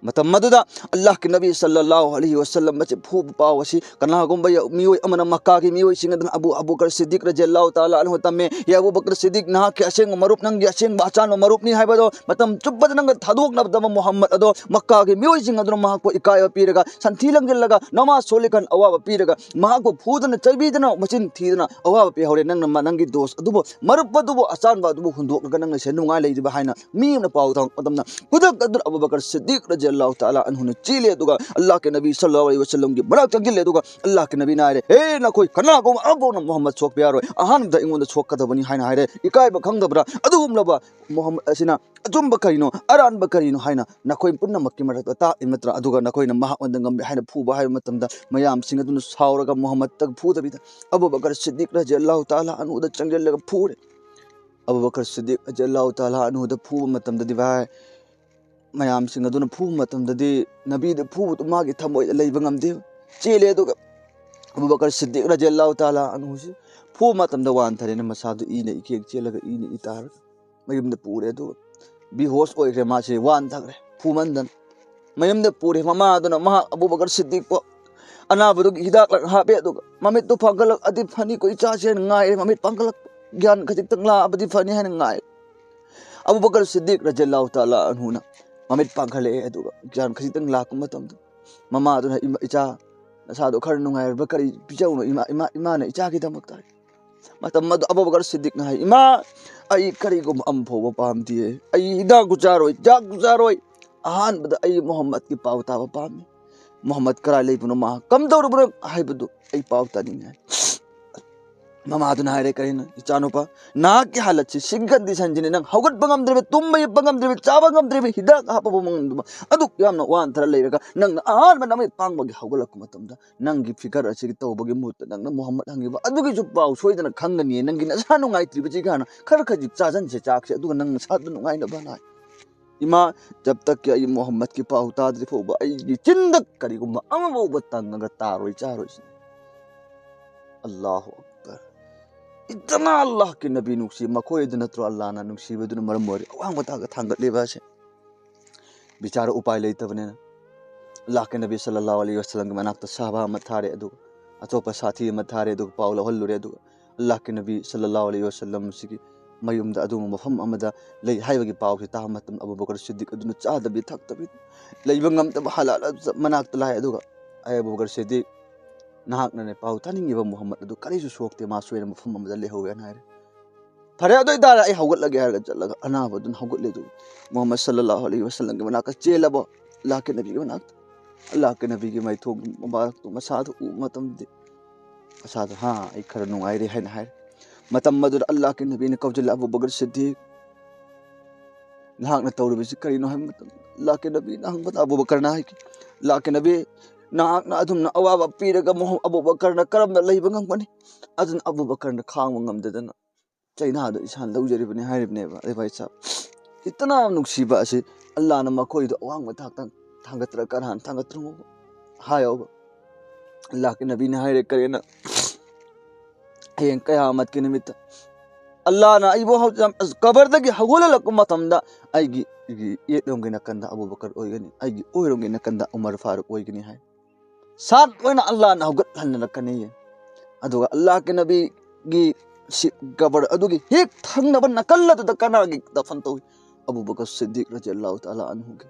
ꯃꯇꯝ ꯑꯗꯨꯗ ꯑꯜꯂꯥꯍꯀꯤ ꯅꯕꯤ ꯁꯜꯂꯜꯂꯥꯍꯨ ꯑꯂꯩꯍꯤ ꯋꯥꯁꯜꯂꯝ ꯑꯁꯤ ꯐꯨꯕ ꯄꯥꯎ ꯑꯁꯤ ꯀꯅꯥꯒꯨꯝꯕ ꯌ-, ꯃꯤꯑꯣꯏ ꯑꯃꯅ ꯃꯛꯀꯥꯒꯤ ꯃꯤꯑꯣꯏꯁꯤꯡ ꯑꯗꯨꯅ ꯑꯕꯨ, ꯑꯕꯨ ꯕꯀꯔ ꯁꯤꯗꯤꯛ ꯔꯖꯤꯌꯜꯂꯥꯍꯨ ꯇꯥꯂꯥ ꯑꯟꯍꯨ ꯇꯝꯃꯦ, "ꯍꯦ ꯑꯕꯨ ꯕꯀꯔ ꯁꯤꯗꯤꯛ, ꯅꯍꯥꯛꯀꯤ ꯑꯁꯦꯡꯕ ꯃꯔꯨꯞ, ꯅꯪꯒꯤ ꯑꯁꯦꯡꯕ ꯑꯆꯥꯟꯕ ꯃꯔꯨꯞꯅꯤ ꯍꯥꯏꯕꯗꯣ ꯃꯇꯝ ꯆꯨꯞꯄꯗ ꯅꯪꯒ ꯊꯥꯗꯣꯛꯅꯗꯕ ꯃꯨꯍꯝꯃꯗ ꯑꯗꯣ ꯃꯛꯀꯥꯒꯤ ꯃꯤꯑꯣꯏꯁꯤꯡ ꯑꯗꯨꯅ ꯃꯍꯥꯛꯄꯨ ꯏꯀꯥꯏꯕ ꯄꯤꯔꯒ, ꯁꯟꯊꯤ ꯂꯪꯁꯤꯜꯂꯒ, ꯅꯃꯥꯖ ꯁꯣꯜꯂꯤꯀꯥꯟ ꯑꯋꯥꯕ ꯄꯤꯔꯒ, ꯃꯍꯥꯛꯄꯨ ꯐꯨꯗꯅ ꯆꯩꯕꯤꯗꯅ ꯃꯆꯤꯟ ꯊꯤꯗꯅ ꯑꯋꯥꯕ ꯄꯤꯍꯧꯔꯦ꯫ ꯅꯪꯅ ꯃ-, ꯅꯪꯒꯤ ꯗꯣꯁ ꯑꯗꯨꯕꯨ, ꯃꯔꯨꯞ ꯑꯗꯨꯕꯨ, ꯑꯆꯥꯟꯕ ꯑꯗꯨꯕꯨ ꯍꯨꯟꯗꯣꯛꯂꯒ ꯅꯪꯅ ꯁꯦ ꯅꯨꯡꯉꯥꯏ ꯂꯩꯔꯤꯕ" ꯍꯥꯏꯅ ꯃꯤ ꯑꯃꯅ ꯄꯥꯎ ꯇꯝꯃꯛꯄ ꯃꯇꯝꯗ, ꯈꯨꯗꯛ ꯑꯗꯨꯗ ꯑꯕꯨ ꯕꯀꯔ ꯁꯤꯗꯤꯛ ꯔꯖꯤꯌꯜꯂꯥꯍꯨ ꯇꯥꯂꯥ ꯑꯟꯍꯨꯅ ꯆꯦꯜꯂꯦ, ꯑꯗꯨꯒ ꯑꯜꯂꯥꯍꯀꯤ ꯅꯕꯤ ꯁꯜꯂꯜꯂꯥꯍꯨ ꯑꯂꯩꯍꯤ ꯋꯥꯁꯜꯂꯝꯒꯤ ꯃꯅꯥꯛ ꯆꯪꯁꯤꯜꯂꯦ, ꯑꯗꯨꯒ ꯑꯜꯂꯥꯍꯀꯤ ꯅꯕꯤꯅ ꯍꯥꯏꯔꯦ, "ꯍꯦ, ꯅꯈꯣꯏ ꯀꯅꯥꯒꯨꯝꯕ ꯑꯃꯐꯥꯎꯅ ꯃꯨꯍꯝꯃꯗ ꯁꯣꯛꯄ ꯌꯥꯔꯣꯏ, ꯑꯍꯥꯟꯕꯗ ꯑꯩꯉꯣꯟꯗ ꯁꯣꯛꯀꯗꯕꯅꯤ" ꯍꯥꯏꯅ ꯍꯥꯏꯔꯦ꯫ ꯏꯀꯥꯏꯕ ꯈꯪꯗꯕ꯭ꯔꯥ? ꯑꯗꯨꯒꯨꯝꯂꯕ ꯃꯨꯍꯝꯃꯗ ꯑꯁꯤꯅ ꯑꯆꯨꯝꯕ ꯀꯔꯤꯅꯣ, ꯑꯔꯥꯟꯕ ꯀꯔꯤꯅꯣ ꯍꯥꯏꯅ ꯅꯈꯣꯏ ꯄꯨꯝꯅꯃꯛꯀꯤ ꯃꯔꯛꯇ ꯇꯥꯛꯏ ꯅꯠꯇ꯭ꯔꯥ? ꯑꯗꯨꯒ ꯅꯈꯣꯏꯅ ꯃꯍꯥꯛꯉꯣꯟꯗ ꯉꯝꯃꯦ ꯍꯥꯏꯅ ꯐꯨꯕ ꯍꯥꯏꯕ ꯃꯇꯝꯗ, ꯃꯌꯥꯝꯁꯤꯡ ꯑꯗꯨꯅ ꯁꯥꯎꯔꯒ ꯃꯨꯍꯝꯃꯗꯇ ꯐꯨꯗꯕꯤꯗ ꯑꯕꯨ ꯕꯀꯔ ꯁꯤꯗꯤꯛ ꯔꯖꯤꯌꯜꯂꯥꯍꯨ ꯇꯥꯂꯥ ꯑꯟꯍꯨꯗ ꯆꯪꯁꯤꯜꯂꯒ ꯐꯨꯔꯦ꯫ ꯑꯕꯨ ꯕꯀꯔ ꯁꯤꯗꯤꯛ ꯔꯖꯤꯌꯜꯂꯥꯍꯨ ꯇꯥꯂꯥ ꯑꯟꯍꯨꯗ ꯐꯨꯕ ꯃꯇꯝꯗꯗꯤ, ꯚꯥꯏ, ꯃꯌꯥꯝꯁꯤꯡ ꯑꯗꯨꯅ ꯐꯨꯕ ꯃꯇꯝꯗꯗꯤ ꯅꯕꯤꯗ ꯐꯨꯕꯗꯨ ꯃꯥꯒꯤ ꯊꯃꯣꯏꯗ ꯂꯩꯕ ꯉꯝꯗꯦ꯫ ꯆꯦꯜꯂꯦ, ꯑꯗꯨꯒ ꯑꯕꯨ ꯕꯀꯔ ꯁꯤꯗꯤꯛ ꯔꯖꯤꯌꯜꯂꯥꯍꯨ ꯇꯥꯂꯥ ꯑꯟꯍꯨꯁꯤ ꯐꯨꯕ ꯃꯇꯝꯗ ꯋꯥꯟꯊꯔꯦꯅ, ꯃꯁꯥꯗꯨ ꯏꯅ ꯏꯀꯦꯛ ꯆꯦꯜꯂꯒ ꯏꯅ ꯏ ꯇꯥꯔꯒ ꯃꯌꯨꯝꯗ ꯄꯨꯔꯦ꯫ ꯑꯗꯨꯒ ꯕꯤꯍꯣꯁ ꯑꯣꯏꯈ꯭ꯔꯦ, ꯃꯥꯁꯦ ꯋꯥꯟꯊꯈ꯭ꯔꯦ ꯐꯨꯃꯟꯗꯅ꯫ ꯃꯌꯨꯝꯗ ꯄꯨꯔꯦ꯫ ꯃꯃꯥ ꯑꯗꯨꯅ ꯃꯍꯥꯛ ꯑꯕꯨ ꯕꯀꯔ ꯁꯤꯗꯤꯛꯄꯨ ꯑꯅꯥꯕꯗꯨꯒꯤ ꯍꯤꯗꯥꯛ ꯂꯥꯡ ꯍꯥꯞꯄꯦ, ꯑꯗꯨꯒ ꯃꯃꯤꯠꯇꯨ ꯄꯥꯡꯒꯠꯂꯛꯑꯗꯤ ꯐꯅꯤꯀꯣ ꯏꯆꯥꯁꯦ ꯍꯥꯏꯅ ꯉꯥꯏꯔꯦ꯫ ꯃꯃꯤꯠ ꯄꯥꯡꯒꯠꯂꯛ, ꯒ꯭ꯌꯥꯟ ꯈꯖꯤꯛꯇꯪ ꯂꯥꯛꯑꯕꯗꯤ ꯐꯅꯤ ꯍꯥꯏꯅ ꯉꯥꯏ꯫ ꯑꯕꯨ ꯕꯀꯔ ꯁꯤꯗꯤꯛ ꯔꯖꯤꯌꯜꯂꯥꯍꯨ ꯇꯥꯂꯥ ꯑꯟꯍꯨꯅ ꯃꯃꯤꯠ ꯄꯥꯡꯈꯠꯂꯛꯑꯦ, ꯑꯗꯨꯒ ꯒ꯭ꯌꯥꯟ ꯈꯖꯤꯛꯇꯪ ꯂꯥꯛꯄ ꯃꯇꯝꯗ ꯃꯃꯥꯗꯨꯅ, "ꯏꯃꯥ, ꯏꯆꯥ, ꯅꯁꯥꯗꯣ ꯈꯔ ꯅꯨꯡꯉꯥꯏꯔꯕ꯭ꯔꯥ? ꯀꯔꯤ ꯄꯤꯖꯧꯅꯣ ꯏꯃꯥ, ꯏꯃꯥ, ꯏꯃꯥꯅ ꯏꯆꯥꯒꯤꯗꯃꯛꯇ?" ꯃꯇꯝ ꯑꯗꯨ ꯑꯕꯨ ꯕꯀꯔ ꯁꯤꯗꯤꯛꯅ ꯍꯥꯏ, "ꯏꯃꯥ, ꯑꯩ ꯀꯔꯤꯒꯨꯝꯕ ꯑꯃ ꯐꯥꯎꯕ ꯄꯥꯝꯗꯦ꯫ ꯑꯩ ꯍꯤꯗꯥꯛꯁꯨ ꯆꯥꯔꯣꯏ, ꯆꯥꯛꯁꯨ ꯆꯥꯔꯣꯏ꯫ ꯑꯍꯥꯟꯕꯗ ꯑꯩ ꯃꯨꯍꯝꯃꯗꯀꯤ ꯄꯥꯎ ꯇꯥꯕ ꯄꯥꯝꯃꯤ꯫ ꯃꯨꯍꯝꯃꯗ ꯀꯗꯥꯏ ꯂꯩꯕꯅꯣ, ꯃꯍꯥꯛ ꯀꯝꯗꯧꯔꯕꯅꯣ ꯍꯥꯏꯕꯗꯨ ꯑꯩ ꯄꯥꯎ ꯇꯥꯅꯤꯡꯉꯤ" ꯍꯥꯏ꯫ ꯃꯃꯥꯗꯨꯅ ꯍꯥꯏꯔꯦ, "ꯀꯔꯤꯅꯣ ꯏꯆꯥꯅꯨꯄꯥ, ꯅꯍꯥꯛꯀꯤ ꯍꯥꯂꯠꯁꯤ, ꯁꯤꯒꯤ ꯀꯟꯗꯤꯁꯟꯁꯤꯅꯤ, ꯅꯪ ꯍꯧꯒꯠꯄ ꯉꯝꯗ꯭ꯔꯤꯕ, ꯇꯨꯝꯕ ꯍꯤꯞꯄ ꯉꯝꯗ꯭ꯔꯤꯕ, ꯆꯥꯕ ꯉꯝꯗ꯭ꯔꯤꯕ, ꯍꯤꯗꯥꯛ ꯍꯥꯞꯄꯕ ꯃꯉꯝꯗꯨꯃ ꯑꯗꯨꯛ ꯌꯥꯝꯅ ꯋꯥꯟꯊꯔ ꯂꯩꯔꯒ ꯅꯪꯅ ꯑꯍꯥꯟꯕ ꯅꯃꯤꯠ ꯄꯥꯡꯕꯒꯤ ꯍꯧꯒꯠꯂꯛꯄ ꯃꯇꯝꯗ ꯅꯪꯒꯤ ꯐꯤꯒꯔ ꯑꯁꯤꯒꯤ ꯇꯧꯕꯒꯤ ꯃꯍꯨꯠꯇ ꯅꯪꯅ ꯃꯨꯍꯝꯃꯗ ꯍꯪꯉꯤꯕ ꯑꯗꯨꯒꯤꯁꯨ ꯄꯥꯎ ꯁꯣꯏꯗꯅ ꯈꯪꯒꯅꯤ꯫ ꯅꯪꯒꯤ ꯅꯁꯥ ꯅꯨꯡꯉꯥꯏꯇ꯭ꯔꯤꯕꯁꯤ ꯀꯥꯏꯅ ꯈꯔ ꯈꯖꯤꯛ ꯆꯥꯁꯤꯟꯁꯦ ꯆꯥꯛꯁꯦ, ꯑꯗꯨꯒ ꯅꯪ ꯅꯁꯥꯗꯨ ꯅꯨꯡꯉꯥꯏꯅꯕ ꯍꯥꯏ꯫ ꯏꯃꯥ, ꯖꯕ ꯇꯛ ꯀꯤ ꯑꯩ ꯃꯨꯍꯝꯃꯗꯀꯤ ꯄꯥꯎ ꯇꯥꯗ꯭ꯔꯤ ꯐꯥꯎꯕ ꯑꯩꯒꯤ ꯆꯤꯟꯗ ꯀꯔꯤꯒꯨꯝꯕ ꯑꯃꯐꯥꯎꯕ ꯇꯪꯉꯒ ꯇꯥꯔꯣꯏ, ꯆꯥꯔꯣꯏ ꯁꯤꯅꯤ꯫ ꯑꯜꯂꯥꯍꯨ ꯑꯛꯕꯔ꯫ ꯏꯇꯅꯥ ꯑꯜꯂꯥꯍ ꯀꯤ ꯅꯕꯤ ꯅꯨꯡꯁꯤ, ꯃꯈꯣꯏ ꯑꯗꯨ ꯅꯠꯇ꯭ꯔꯣ ꯑꯜꯂꯥꯍꯅ ꯅꯨꯡꯁꯤꯕꯗꯨꯅ ꯃꯔꯝ ꯑꯣꯏꯔꯒ ꯑꯋꯥꯡꯕ ꯊꯥꯛꯇ ꯊꯥꯡꯒꯠꯂꯤꯕ ꯑꯁꯦ? ꯕꯤꯆꯥꯔ ꯎꯄꯥꯏ ꯂꯩꯇꯕꯅꯤꯅ ꯑꯜꯂꯥꯍ ꯀꯤ ꯅꯕꯤ ꯁꯜꯂꯜꯂꯥꯍꯨ ꯑꯂꯩꯍꯤ ꯋꯁꯜꯂꯝꯒꯤ ꯃꯅꯥꯛꯇ ꯁꯍꯥꯕꯥ ꯑꯃ ꯊꯥꯔꯦ, ꯑꯗꯨꯒ ꯑꯇꯣꯞꯄ ꯁꯥꯊꯤ ꯑꯃ ꯊꯥꯔꯦ, ꯑꯗꯨꯒ ꯄꯥꯎ ꯂꯧꯍꯜꯂꯨꯔꯦ, ꯑꯗꯨꯒ ꯑꯜꯂꯥꯍ ꯀꯤ ꯅꯕꯤ ꯁꯜꯂꯜꯂꯥꯍꯨ ꯑꯂꯩꯍꯤ ꯋꯁꯜꯂꯝ ꯁꯤꯒꯤ ꯃꯌꯨꯝꯗ ꯑꯗꯨꯒꯨꯝꯕ ꯃꯐꯝ ꯑꯃꯗ ꯂꯩ ꯍꯥꯏꯕꯒꯤ ꯄꯥꯎꯁꯤ ꯇꯥꯕ ꯃꯇꯝꯗ ꯑꯕꯨ ꯕꯀꯔ ꯁꯤꯗꯤꯛ ꯑꯗꯨꯅ ꯆꯥꯗꯕꯤ ꯊꯛꯇꯕꯤ ꯂꯩꯕ ꯉꯝꯗꯕ ꯍꯥꯂꯥꯠ ꯑꯗꯨꯗ ꯃꯅꯥꯛꯇ ꯂꯥꯛꯑꯦ, ꯑꯗꯨꯒ "ꯑꯩ ꯑꯕꯨ ꯕꯀꯔ ꯁꯤꯗꯤꯛ, ꯅꯍꯥꯛꯅꯅꯦ ꯄꯥꯎ ꯇꯥꯅꯤꯡꯉꯤꯕ ꯃꯨꯍꯝꯃꯗ ꯑꯗꯨ ꯀꯔꯤꯁꯨ ꯁꯣꯛꯇꯦ, ꯃꯥ ꯁꯣꯏꯅ ꯃꯐꯝ ꯑꯃꯗ ꯂꯩꯍꯧꯋꯦꯅ" ꯍꯥꯏꯔꯦ꯫ "ꯐꯔꯦ, ꯑꯗꯨ ꯑꯣꯏꯇꯥꯔꯦ ꯑꯩ ꯍꯧꯒꯠꯂꯒꯦ" ꯍꯥꯏꯔꯒ ꯆꯠꯂꯒ ꯑꯅꯥꯕ ꯑꯗꯨꯅ ꯍꯧꯒꯠꯂꯦ꯫ ꯑꯗꯨ ꯃꯨꯍꯝꯃꯗ ꯁꯜꯂꯜꯂꯥꯍꯨ ꯑꯂꯩꯍꯤ ꯋꯁꯜꯂꯝꯒꯤ ꯃꯅꯥꯛꯇ ꯆꯦꯜꯂꯕ, ꯑꯜꯂꯥꯍ ꯀꯤ ꯅꯕꯤꯒꯤ ꯃꯅꯥꯛꯇ꯫ ꯑꯜꯂꯥꯍ ꯀꯤ ꯅꯕꯤꯒꯤ ꯃꯥꯏꯊꯣꯡ ꯃꯕꯥꯔꯛꯇꯨ, ꯃꯁꯥꯗꯨ ꯎꯕ ꯃꯇꯝꯗꯗꯤ ꯃꯁꯥꯗꯨ, "ꯍꯥ, ꯑꯩ ꯈꯔ ꯅꯨꯡꯉꯥꯏꯔꯦ" ꯍꯥꯏꯅ ꯍꯥꯏꯔꯦ꯫ ꯃꯇꯝ ꯑꯗꯨꯗ ꯑꯜꯂꯥꯍ ꯀꯤ ꯅꯕꯤꯅ ꯀꯧꯁꯤꯜꯂꯦ, "ꯑꯕꯨ ꯕꯀꯔ ꯁꯤꯗꯤꯛ, ꯅꯍꯥꯛꯅ ꯇꯧꯔꯤꯕꯁꯤ ꯀꯔꯤꯅꯣ?" ꯍꯥꯏꯕ ꯃꯇꯝꯗ ꯑꯜꯂꯥꯍ ꯀꯤ ꯅꯕꯤꯅ ꯍꯪꯕꯗ ꯑꯕꯨ ꯕꯀꯔꯅ ꯍꯥꯏꯈꯤ, "ꯑꯜꯂꯥꯍ ꯀꯤ ꯅꯕꯤ, ꯅꯍꯥꯛꯅ ꯑꯗꯨꯝꯅ ꯑꯋꯥꯕ ꯄꯤꯔꯒ ꯃꯨꯍꯝ-, ꯑꯕꯨ ꯕꯀꯔꯅ ꯀꯔꯝꯅ ꯂꯩꯕ ꯉꯝꯒꯅꯤ? ꯑꯗꯨꯅ ꯑꯕꯨ ꯕꯀꯔꯅ ꯈꯥꯡꯕ ꯉꯝꯗꯗꯅ ꯆꯩꯅꯥꯗꯣ ꯏꯁꯥꯅ ꯂꯧꯖꯔꯤꯕꯅꯤ" ꯍꯥꯏꯔꯤꯕꯅꯦꯕ꯫ ꯑꯩ ꯚꯥꯏ ꯁꯥꯍꯕ, ꯏꯇꯅꯥ ꯅꯨꯡꯁꯤꯕ ꯑꯁꯤ ꯑꯜꯂꯥꯍꯅ ꯃꯈꯣꯏꯗꯣ ꯑꯋꯥꯡꯕ ꯊꯥꯛꯇ ꯊꯥꯡꯒꯠꯇ꯭ꯔ ꯀꯅꯥꯅ ꯊꯥꯡꯒꯠꯇ꯭ꯔꯃꯣꯕ? ꯍꯥꯏꯌꯣꯕ꯫ ꯑꯜꯂꯥꯍ ꯀꯤ ꯅꯕꯤꯅ ꯍꯥꯏꯔꯦ, ꯀꯔꯤꯅ? "ꯍꯌꯦꯡ ꯀꯌꯥꯃꯠꯀꯤ ꯅꯨꯃꯤꯠꯇ ꯑꯜꯂꯥꯍꯅ ꯑꯩꯕꯨ ꯍꯧ-, ꯀꯕꯔꯗꯒꯤ ꯍꯧꯒꯠꯍꯜꯂꯛꯄ ꯃꯇꯝꯗ ꯑꯩꯒꯤ, ꯑꯩꯒꯤ ꯌꯦꯠꯂꯣꯝꯒꯤ ꯅꯥꯀꯟꯗ ꯑꯕꯨ ꯕꯀꯔ ꯑꯣꯏꯒꯅꯤ, ꯑꯩꯒꯤ ꯑꯣꯏꯔꯣꯝꯒꯤ ꯅꯥꯀꯟꯗ ꯎꯃꯔ ꯐꯥꯔꯨꯛ ꯑꯣꯏꯒꯅꯤ" ꯍꯥꯏ꯫ ꯁꯥꯠ ꯑꯣꯏꯅ ꯑꯜꯂꯥꯍꯅ ꯍꯧꯒꯠꯍꯟꯅꯔꯛꯀꯅꯤ꯫ ꯑꯗꯨꯒ ꯑꯜꯂꯥꯍ ꯀꯤ ꯅꯕꯤꯒꯤ ꯁꯤ-, ꯀꯕꯔ ꯑꯗꯨꯒꯤ ꯍꯦꯛ ꯊꯪꯅꯕ ꯅꯥꯀꯜ ꯑꯗꯨꯗ ꯀꯅꯥꯒꯤ ꯗꯐꯟ ꯇꯧꯏ? ꯑꯕꯨ ꯕꯀꯔ ꯁꯤꯗꯤꯛ ꯔꯖꯤꯌꯜꯂꯥꯍꯨ ꯇꯥꯂꯥ ꯑꯟꯍꯨꯒꯤ꯫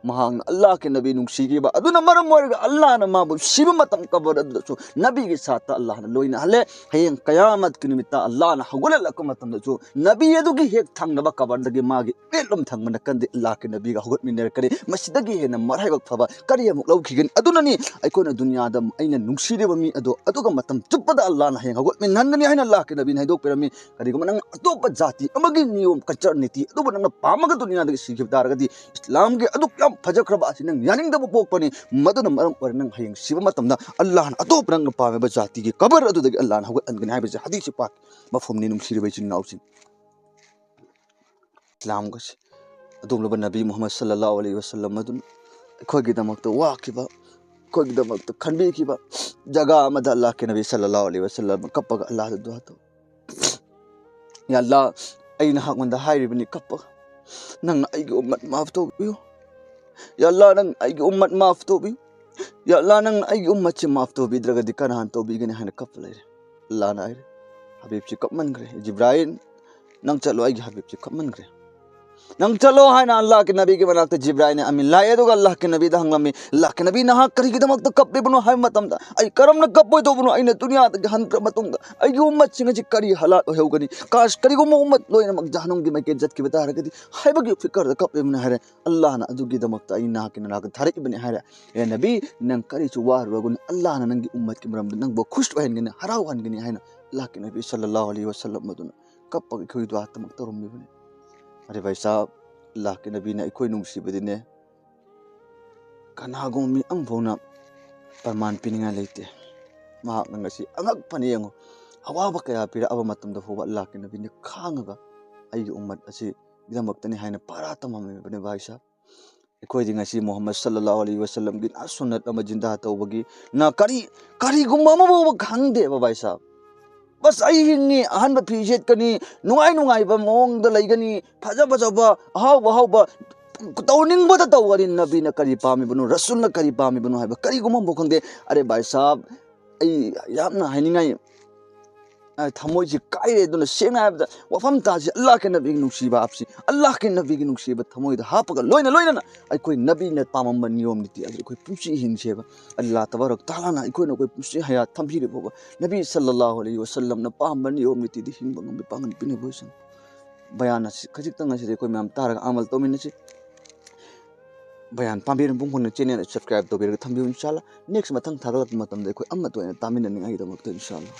ꯃꯍꯥꯛꯅ ꯑꯜꯂꯥꯍꯀꯤ ꯅꯕꯤ ꯅꯨꯡꯁꯤꯈꯤꯕ ꯑꯗꯨꯅ ꯃꯔꯝ ꯑꯣꯏꯔꯒ ꯑꯜꯂꯥꯍꯅ ꯃꯥꯕꯨ ꯁꯤꯕ ꯃꯇꯝ ꯀꯕꯔ ꯑꯗꯨꯗꯁꯨ ꯅꯕꯤꯒꯤ ꯁꯥꯠꯇ ꯑꯜꯂꯥꯍꯅ ꯂꯣꯏꯅꯍꯜꯂꯦ꯫ ꯍꯌꯦꯡ ꯀꯌꯥꯃꯠꯀꯤ ꯅꯨꯃꯤꯠꯇ ꯑꯜꯂꯥꯍꯅ ꯍꯧꯒꯠꯍꯜꯂꯛꯄ ꯃꯇꯝꯗꯁꯨ ꯅꯕꯤ ꯑꯗꯨꯒꯤ ꯍꯦꯛ ꯊꯪꯅꯕ ꯀꯕꯔꯗꯒꯤ ꯃꯥꯒꯤ ꯃꯤꯠꯂꯣꯝ ꯊꯪꯕ ꯅꯥꯀꯟꯗꯤ ꯑꯜꯂꯥꯍꯀꯤ ꯅꯕꯤꯒ ꯍꯧꯒꯠꯃꯤꯟꯅꯔꯛꯀꯅꯤ꯫ ꯃꯁꯤꯗꯒꯤ ꯍꯦꯟꯅ ꯃꯔꯥꯏꯕꯛ ꯐꯕ ꯀꯔꯤ ꯑꯃꯨꯛ ꯂꯧꯈꯤꯒꯅꯤ? ꯑꯗꯨꯅꯅꯤ ꯑꯩꯈꯣꯏꯅ ꯗꯨꯅꯤꯌꯥꯗ ꯑꯩꯅ ꯅꯨꯡꯁꯤꯔꯤꯕ ꯃꯤ ꯑꯗꯣ ꯑꯗꯨꯒ ꯃꯇꯝ ꯆꯨꯞꯄꯗ ꯑꯜꯂꯥꯍꯅ ꯍꯌꯦꯡ ꯍꯧꯒꯠꯃꯤꯟꯍꯟꯒꯅꯤ ꯍꯥꯏꯅ ꯑꯜꯂꯥꯍꯀꯤ ꯅꯕꯤꯅ ꯍꯥꯏꯗꯣꯛꯄꯤꯔꯝꯃꯤ꯫ ꯀꯔꯤꯒꯨꯝꯕ ꯅꯪ ꯑꯇꯣꯞꯄ ꯖꯥꯇꯤ ꯑꯃꯒꯤ ꯅꯤꯌꯣꯝ, ꯀꯜꯆꯔ, ꯅꯤꯇꯤ ꯑꯗꯨꯕꯨ ꯅꯪꯅ ꯄꯥꯝꯃꯒ ꯗꯨꯅꯤꯌꯥꯗꯒꯤ ꯁꯤꯈꯤꯕ ꯇꯥꯔꯒꯗꯤ, ꯏꯁꯂꯥꯝꯒꯤ ꯑꯗꯨꯛ ꯌꯥꯝ ꯐꯖꯈ꯭ꯔꯕ ꯑꯁꯤ ꯅꯪ ꯌꯥꯅꯤꯡꯗꯕ ꯄꯣꯛꯄꯅꯤ꯫ ꯃꯗꯨꯅ ꯃꯔꯝ ꯑꯣꯏꯔꯒ ꯅꯪ ꯍꯌꯦꯡ ꯁꯤꯕ ꯃꯇꯝꯗ ꯑꯜꯂꯥꯍꯅ ꯑꯇꯣꯞꯄ ꯅꯪꯅ ꯄꯥꯝꯃꯤꯕ ꯖꯥꯇꯤꯒꯤ ꯀꯕꯔ ꯑꯗꯨꯗꯒꯤ ꯑꯜꯂꯥꯍꯅ ꯍꯧꯒꯠꯍꯟꯒꯅꯤ ꯍꯥꯏꯕꯁꯤ ꯍꯗꯤꯁꯁꯤ ꯄꯥꯛ ꯃꯐꯝꯅꯤ, ꯅꯨꯡꯁꯤꯔꯤꯕ ꯏꯆꯤꯟ ꯏꯅꯥꯎꯁꯤꯡ꯫ ꯏꯁꯂꯥꯝꯒꯁꯤ ꯑꯗꯨꯒꯨꯝꯂꯕ ꯅꯕꯤ ꯃꯨꯍꯝꯃꯗ ꯁꯜꯂꯜꯂꯥꯍꯨ ꯑꯂꯩꯍꯤ ꯋꯁꯜꯂꯝ ꯑꯗꯨꯅ ꯑꯩꯈꯣꯏꯒꯤꯗꯃꯛꯇ ꯋꯥꯈꯤꯕ, ꯑꯩꯈꯣꯏꯒꯤꯗꯃꯛꯇ ꯈꯟꯕꯤꯈꯤꯕ ꯖꯒꯥ ꯑꯃꯗ ꯑꯜꯂꯥꯍꯀꯤ ꯅꯕꯤ ꯁꯜꯂꯜꯂꯥꯍꯨ ꯑꯂꯩꯍꯤ ꯋꯁꯜꯂꯝ ꯀꯞꯄꯒ ꯑꯜꯂꯥꯍꯗ ꯗꯨꯋꯥ ꯇꯧ꯫ "ꯌꯥ ꯑꯜꯂꯥꯍ, ꯑꯩ ꯅꯍꯥꯛꯉꯣꯟꯗ ꯍꯥꯏꯔꯤꯕꯅꯤ ꯀꯞꯄꯒ, ꯅꯪꯅ ꯑꯩꯒꯤ ꯎꯝꯃꯠ ꯃꯥꯐ ꯇꯧꯕꯤꯌꯨ꯫ ꯌꯥ ꯑꯜꯂꯥꯍ, ꯅꯪ ꯑꯩꯒꯤ ꯎꯝꯃꯠ ꯃꯥꯐ ꯇꯧꯕꯤꯌꯨ꯫ ꯌꯥ ꯑꯜꯂꯥꯍ, ꯅꯪꯅ ꯑꯩꯒꯤ ꯎꯝꯃꯠꯁꯤ ꯃꯥꯐ ꯇꯧꯕꯤꯗ꯭ꯔꯒꯗꯤ ꯀꯅꯥꯅ ꯇꯧꯕꯤꯒꯅꯤ?" ꯍꯥꯏꯅ ꯀꯞꯄ ꯂꯩꯔꯦ꯫ ꯑꯜꯂꯥꯍꯅ ꯍꯥꯏꯔꯦ, "ꯍꯕꯤꯕꯁꯤ ꯀꯞꯃꯟꯈ꯭ꯔꯦ꯫ ꯖꯤꯕ꯭ꯔꯥꯏꯜ, ꯅꯪ ꯆꯠꯂꯣ, ꯑꯩꯒꯤ ꯍꯕꯤꯕꯁꯤ ꯀꯞꯃꯟꯈ꯭ꯔꯦ꯫ ꯅꯪ ꯆꯠꯂꯣ" ꯍꯥꯏꯅ ꯑꯜꯂꯥꯍꯀꯤ ꯅꯕꯤꯒꯤ ꯃꯅꯥꯛꯇ ꯖꯤꯕ꯭ꯔꯥꯏꯜꯅ ꯑꯃꯤꯟ ꯂꯥꯛꯑꯦ꯫ ꯑꯗꯨꯒ ꯑꯜꯂꯥꯍꯀꯤ ꯅꯕꯤꯗ ꯍꯪꯂꯝꯃꯤ, "ꯑꯜꯂꯥꯍꯀꯤ ꯅꯕꯤ, ꯅꯍꯥꯛ ꯀꯔꯤꯒꯤꯗꯃꯛꯇ ꯀꯞꯂꯤꯕꯅꯣ?" ꯍꯥꯏꯕ ꯃꯇꯝꯗ, "ꯑꯩ ꯀꯔꯝꯅ ꯀꯞꯄꯣꯏꯗꯧꯕꯅꯣ? ꯑꯩꯅ ꯗꯨꯅꯤꯌꯥꯗꯒꯤ ꯍꯟꯈ꯭ꯔ ꯃꯇꯨꯡꯗ ꯑꯩꯒꯤ ꯎꯝꯃꯠꯁꯤꯡ ꯑꯁꯤ ꯀꯔꯤ ꯍꯂꯥꯛ ꯑꯣꯏꯍꯧꯒꯅꯤ? ꯀꯥꯁ, ꯀꯔꯤꯒꯨꯝꯕ ꯎꯝꯃꯠ ꯂꯣꯏꯅꯃꯛ ꯖꯍꯟꯅꯝꯒꯤ ꯃꯥꯏꯀꯩ ꯆꯠꯈꯤꯕ ꯇꯥꯔꯒꯗꯤ?" ꯍꯥꯏꯕꯒꯤ ꯐꯤꯀꯔꯗ ꯀꯞꯂꯤꯕꯅꯤ ꯍꯥꯏꯔꯦ꯫ ꯑꯜꯂꯥꯍꯅ ꯑꯗꯨꯒꯤꯗꯃꯛꯇ ꯑꯩ ꯅꯍꯥꯛꯀꯤ ꯅꯅꯥꯛꯇ ꯊꯥꯔꯛꯏꯕꯅꯤ ꯍꯥꯏꯔꯦ꯫ "ꯑꯦ ꯅꯕꯤ, ꯅꯪ ꯀꯔꯤꯁꯨ ꯋꯥꯔꯨꯔꯒꯅꯨ, ꯑꯜꯂꯥꯍꯅ ꯅꯪꯒꯤ ꯎꯝꯃꯠꯀꯤ ꯃꯔꯝꯗ ꯅꯪꯕꯨ ꯈꯨꯁ ꯑꯣꯏꯍꯟꯒꯅꯤ" ꯍꯥꯏꯅ ꯑꯜꯂꯥꯍꯀꯤ ꯅꯕꯤ ꯁꯜꯂꯜꯂꯥꯍꯨ ꯑꯂꯩꯍꯤ ꯋꯁꯜꯂꯝ ꯑꯗꯨꯅ ꯀꯞꯄꯒ ꯑꯩꯈꯣꯏꯒꯤ ꯗꯨꯋꯥꯗꯃꯛ ꯇꯧꯔꯝꯃꯤꯕꯅꯤ꯫ ꯑꯔꯦ ꯚꯥꯏ ꯁꯥꯍꯕ, ꯑꯜꯂꯥꯍꯀꯤ ꯅꯕꯤꯅ ꯑꯩꯈꯣꯏ ꯅꯨꯡꯁꯤꯕꯗꯤꯅꯦ, ꯀꯅꯥꯒꯨꯝꯕ ꯃꯤ ꯑꯃꯐꯥꯎꯅ ꯄ꯭ꯔꯃꯥꯟ ꯄꯤꯅꯤꯡꯉꯥꯏ ꯂꯩꯇꯦ꯫ ꯃꯍꯥꯛꯅ ꯉꯁꯤ ꯑꯉꯛꯄꯅꯤ ꯌꯦꯡꯉꯨ, ꯑꯋꯥꯕ ꯀꯌꯥ ꯄꯤꯔꯛꯑꯕ ꯃꯇꯝꯗ ꯐꯥꯎꯕ ꯑꯜꯂꯥꯍꯀꯤ ꯅꯕꯤꯅ ꯈꯥꯡꯉꯒ ꯑꯩꯒꯤ ꯎꯝꯃꯠ ꯑꯁꯤꯒꯤꯗꯃꯛꯇꯅꯤ ꯍꯥꯏꯅ ꯄꯔꯥ ꯇꯝꯃꯝꯃꯤꯕꯅꯤ ꯚꯥꯏ ꯁꯥꯍꯕ꯫ ꯑꯩꯈꯣꯏꯗꯤ ꯉꯁꯤ ꯃꯨꯍꯝꯃꯗ ꯁꯜꯂꯜꯂꯥꯍꯨ ꯑꯂꯩꯍꯤ ꯋꯁꯜꯂꯝꯒꯤ ꯅꯥ ꯁꯨꯟꯅꯠ ꯑꯃ ꯖꯤꯟꯗꯥ ꯇꯧꯕꯒꯤ ꯅꯥ ꯀꯔꯤ, ꯀꯔꯤꯒꯨꯝꯕ ꯑꯃꯐꯥꯎꯕ ꯈꯪꯗꯦꯕ ꯚꯥꯏ ꯁꯥꯍꯕ꯫ ꯕꯁ ꯑꯩ ꯍꯤꯡꯉꯤ, ꯑꯍꯟꯕ ꯐꯤ ꯁꯦꯠꯀꯅꯤ, ꯅꯨꯡꯉꯥꯏ ꯅꯨꯡꯉꯥꯏꯕ ꯃꯑꯣꯡꯗ ꯂꯩꯒꯅꯤ, ꯐꯖ ꯐꯖꯕ, ꯑꯍꯥꯎꯕ ꯑꯍꯥꯎꯕ ꯇꯧꯅꯤꯡꯕꯗ ꯇꯧꯒꯅꯤ꯫ ꯅꯕꯤꯅ ꯀꯔꯤ ꯄꯥꯝꯃꯤꯕꯅꯣ, ꯔꯁꯨꯜꯅ ꯀꯔꯤ ꯄꯥꯝꯃꯤꯕꯅꯣ ꯍꯥꯏꯕ ꯀꯔꯤꯒꯨꯝꯕ ꯑꯃꯐꯥꯎ ꯈꯪꯗꯦ꯫ ꯑꯔꯦ ꯚꯥꯏ ꯁꯥꯍꯕ, ꯑꯩ ꯌꯥꯝꯅ ꯍꯥꯏꯅꯤꯡꯉꯥꯏ ꯑ, ꯊꯃꯣꯏꯁꯤ ꯀꯥꯏꯔꯦ꯫ ꯑꯗꯨꯅ ꯁꯦꯡꯅ ꯍꯥꯏꯔꯕꯗ ꯋꯥꯐꯝ ꯇꯥꯁꯤ ꯑꯜꯂꯥꯍꯀꯤ ꯅꯕꯤꯒꯤ ꯅꯨꯡꯁꯤꯕ ꯍꯥꯞꯁꯤ, ꯑꯜꯂꯥꯍꯀꯤ ꯅꯕꯤꯒꯤ ꯅꯨꯡꯁꯤꯕ ꯊꯃꯣꯏꯗ ꯍꯥꯞꯄꯒ ꯂꯣꯏꯅ ꯂꯣꯏꯅꯅ ꯑꯩꯈꯣꯏ ꯅꯕꯤꯅ ꯄꯥꯝꯃꯝꯕ ꯅꯤꯌꯣꯝ ꯅꯤꯇꯤ ꯑꯗꯨ ꯑꯩꯈꯣꯏ ꯄꯨꯟꯁꯤ ꯍꯤꯡꯁꯦꯕ꯫ ꯑꯜꯂꯥꯍ ꯇꯕꯥꯔꯛ ꯇꯥꯂꯥꯅ ꯑꯩꯈꯣꯏꯅ ꯑꯩꯈꯣꯏ ꯄꯨꯟꯁꯤ ꯍꯌꯥꯠ ꯊꯝꯕꯤꯔꯤꯕ ꯐꯥꯎꯕ ꯅꯕꯤ ꯁꯜꯂꯜꯂꯥꯍꯨ ꯑꯂꯩꯍꯤ ꯋꯥꯁꯜꯂꯝꯅ ꯄꯥꯝꯕ ꯅꯤꯌꯣꯝ ꯅꯤꯇꯤꯗ ꯍꯤꯡꯕ ꯉꯝꯕ ꯄꯥꯡꯒꯜ ꯄꯤꯅꯕ ꯑꯣꯏꯁꯅꯨ꯫ ꯕꯌꯥꯟ ꯑꯁꯤ ꯈꯖꯤꯛꯇꯪ ꯑꯁꯤꯗꯤ ꯑꯩꯈꯣꯏ ꯃꯌꯥꯝ ꯇꯥꯔꯒ ꯑꯃꯜ ꯇꯧꯃꯤꯟꯅꯁꯤ꯫ ꯕꯌꯥꯟ ꯄꯥꯝꯕꯤꯔꯝꯕ ꯄꯨꯡ ꯐꯪꯅ ꯆꯦꯅꯦꯜ ꯁꯕꯁꯀ꯭ꯔꯥꯏꯕ ꯇꯧꯕꯤꯔꯒ ꯊꯝꯕꯤꯌꯨ ꯏꯟꯁꯥꯜꯂꯥ꯫ ꯅꯦꯛꯁ ꯃꯊꯪ ꯊꯥꯒꯠꯂꯛꯄ ꯃꯇꯝꯗ ꯑꯩꯈꯣꯏ ꯑꯃꯠꯇ ꯑꯣꯏꯅ ꯇꯥꯃꯤꯟꯅꯅꯤꯡꯉꯥꯏꯒꯤꯗꯃꯛꯇ ꯏꯟꯁꯥꯜꯂꯥ꯫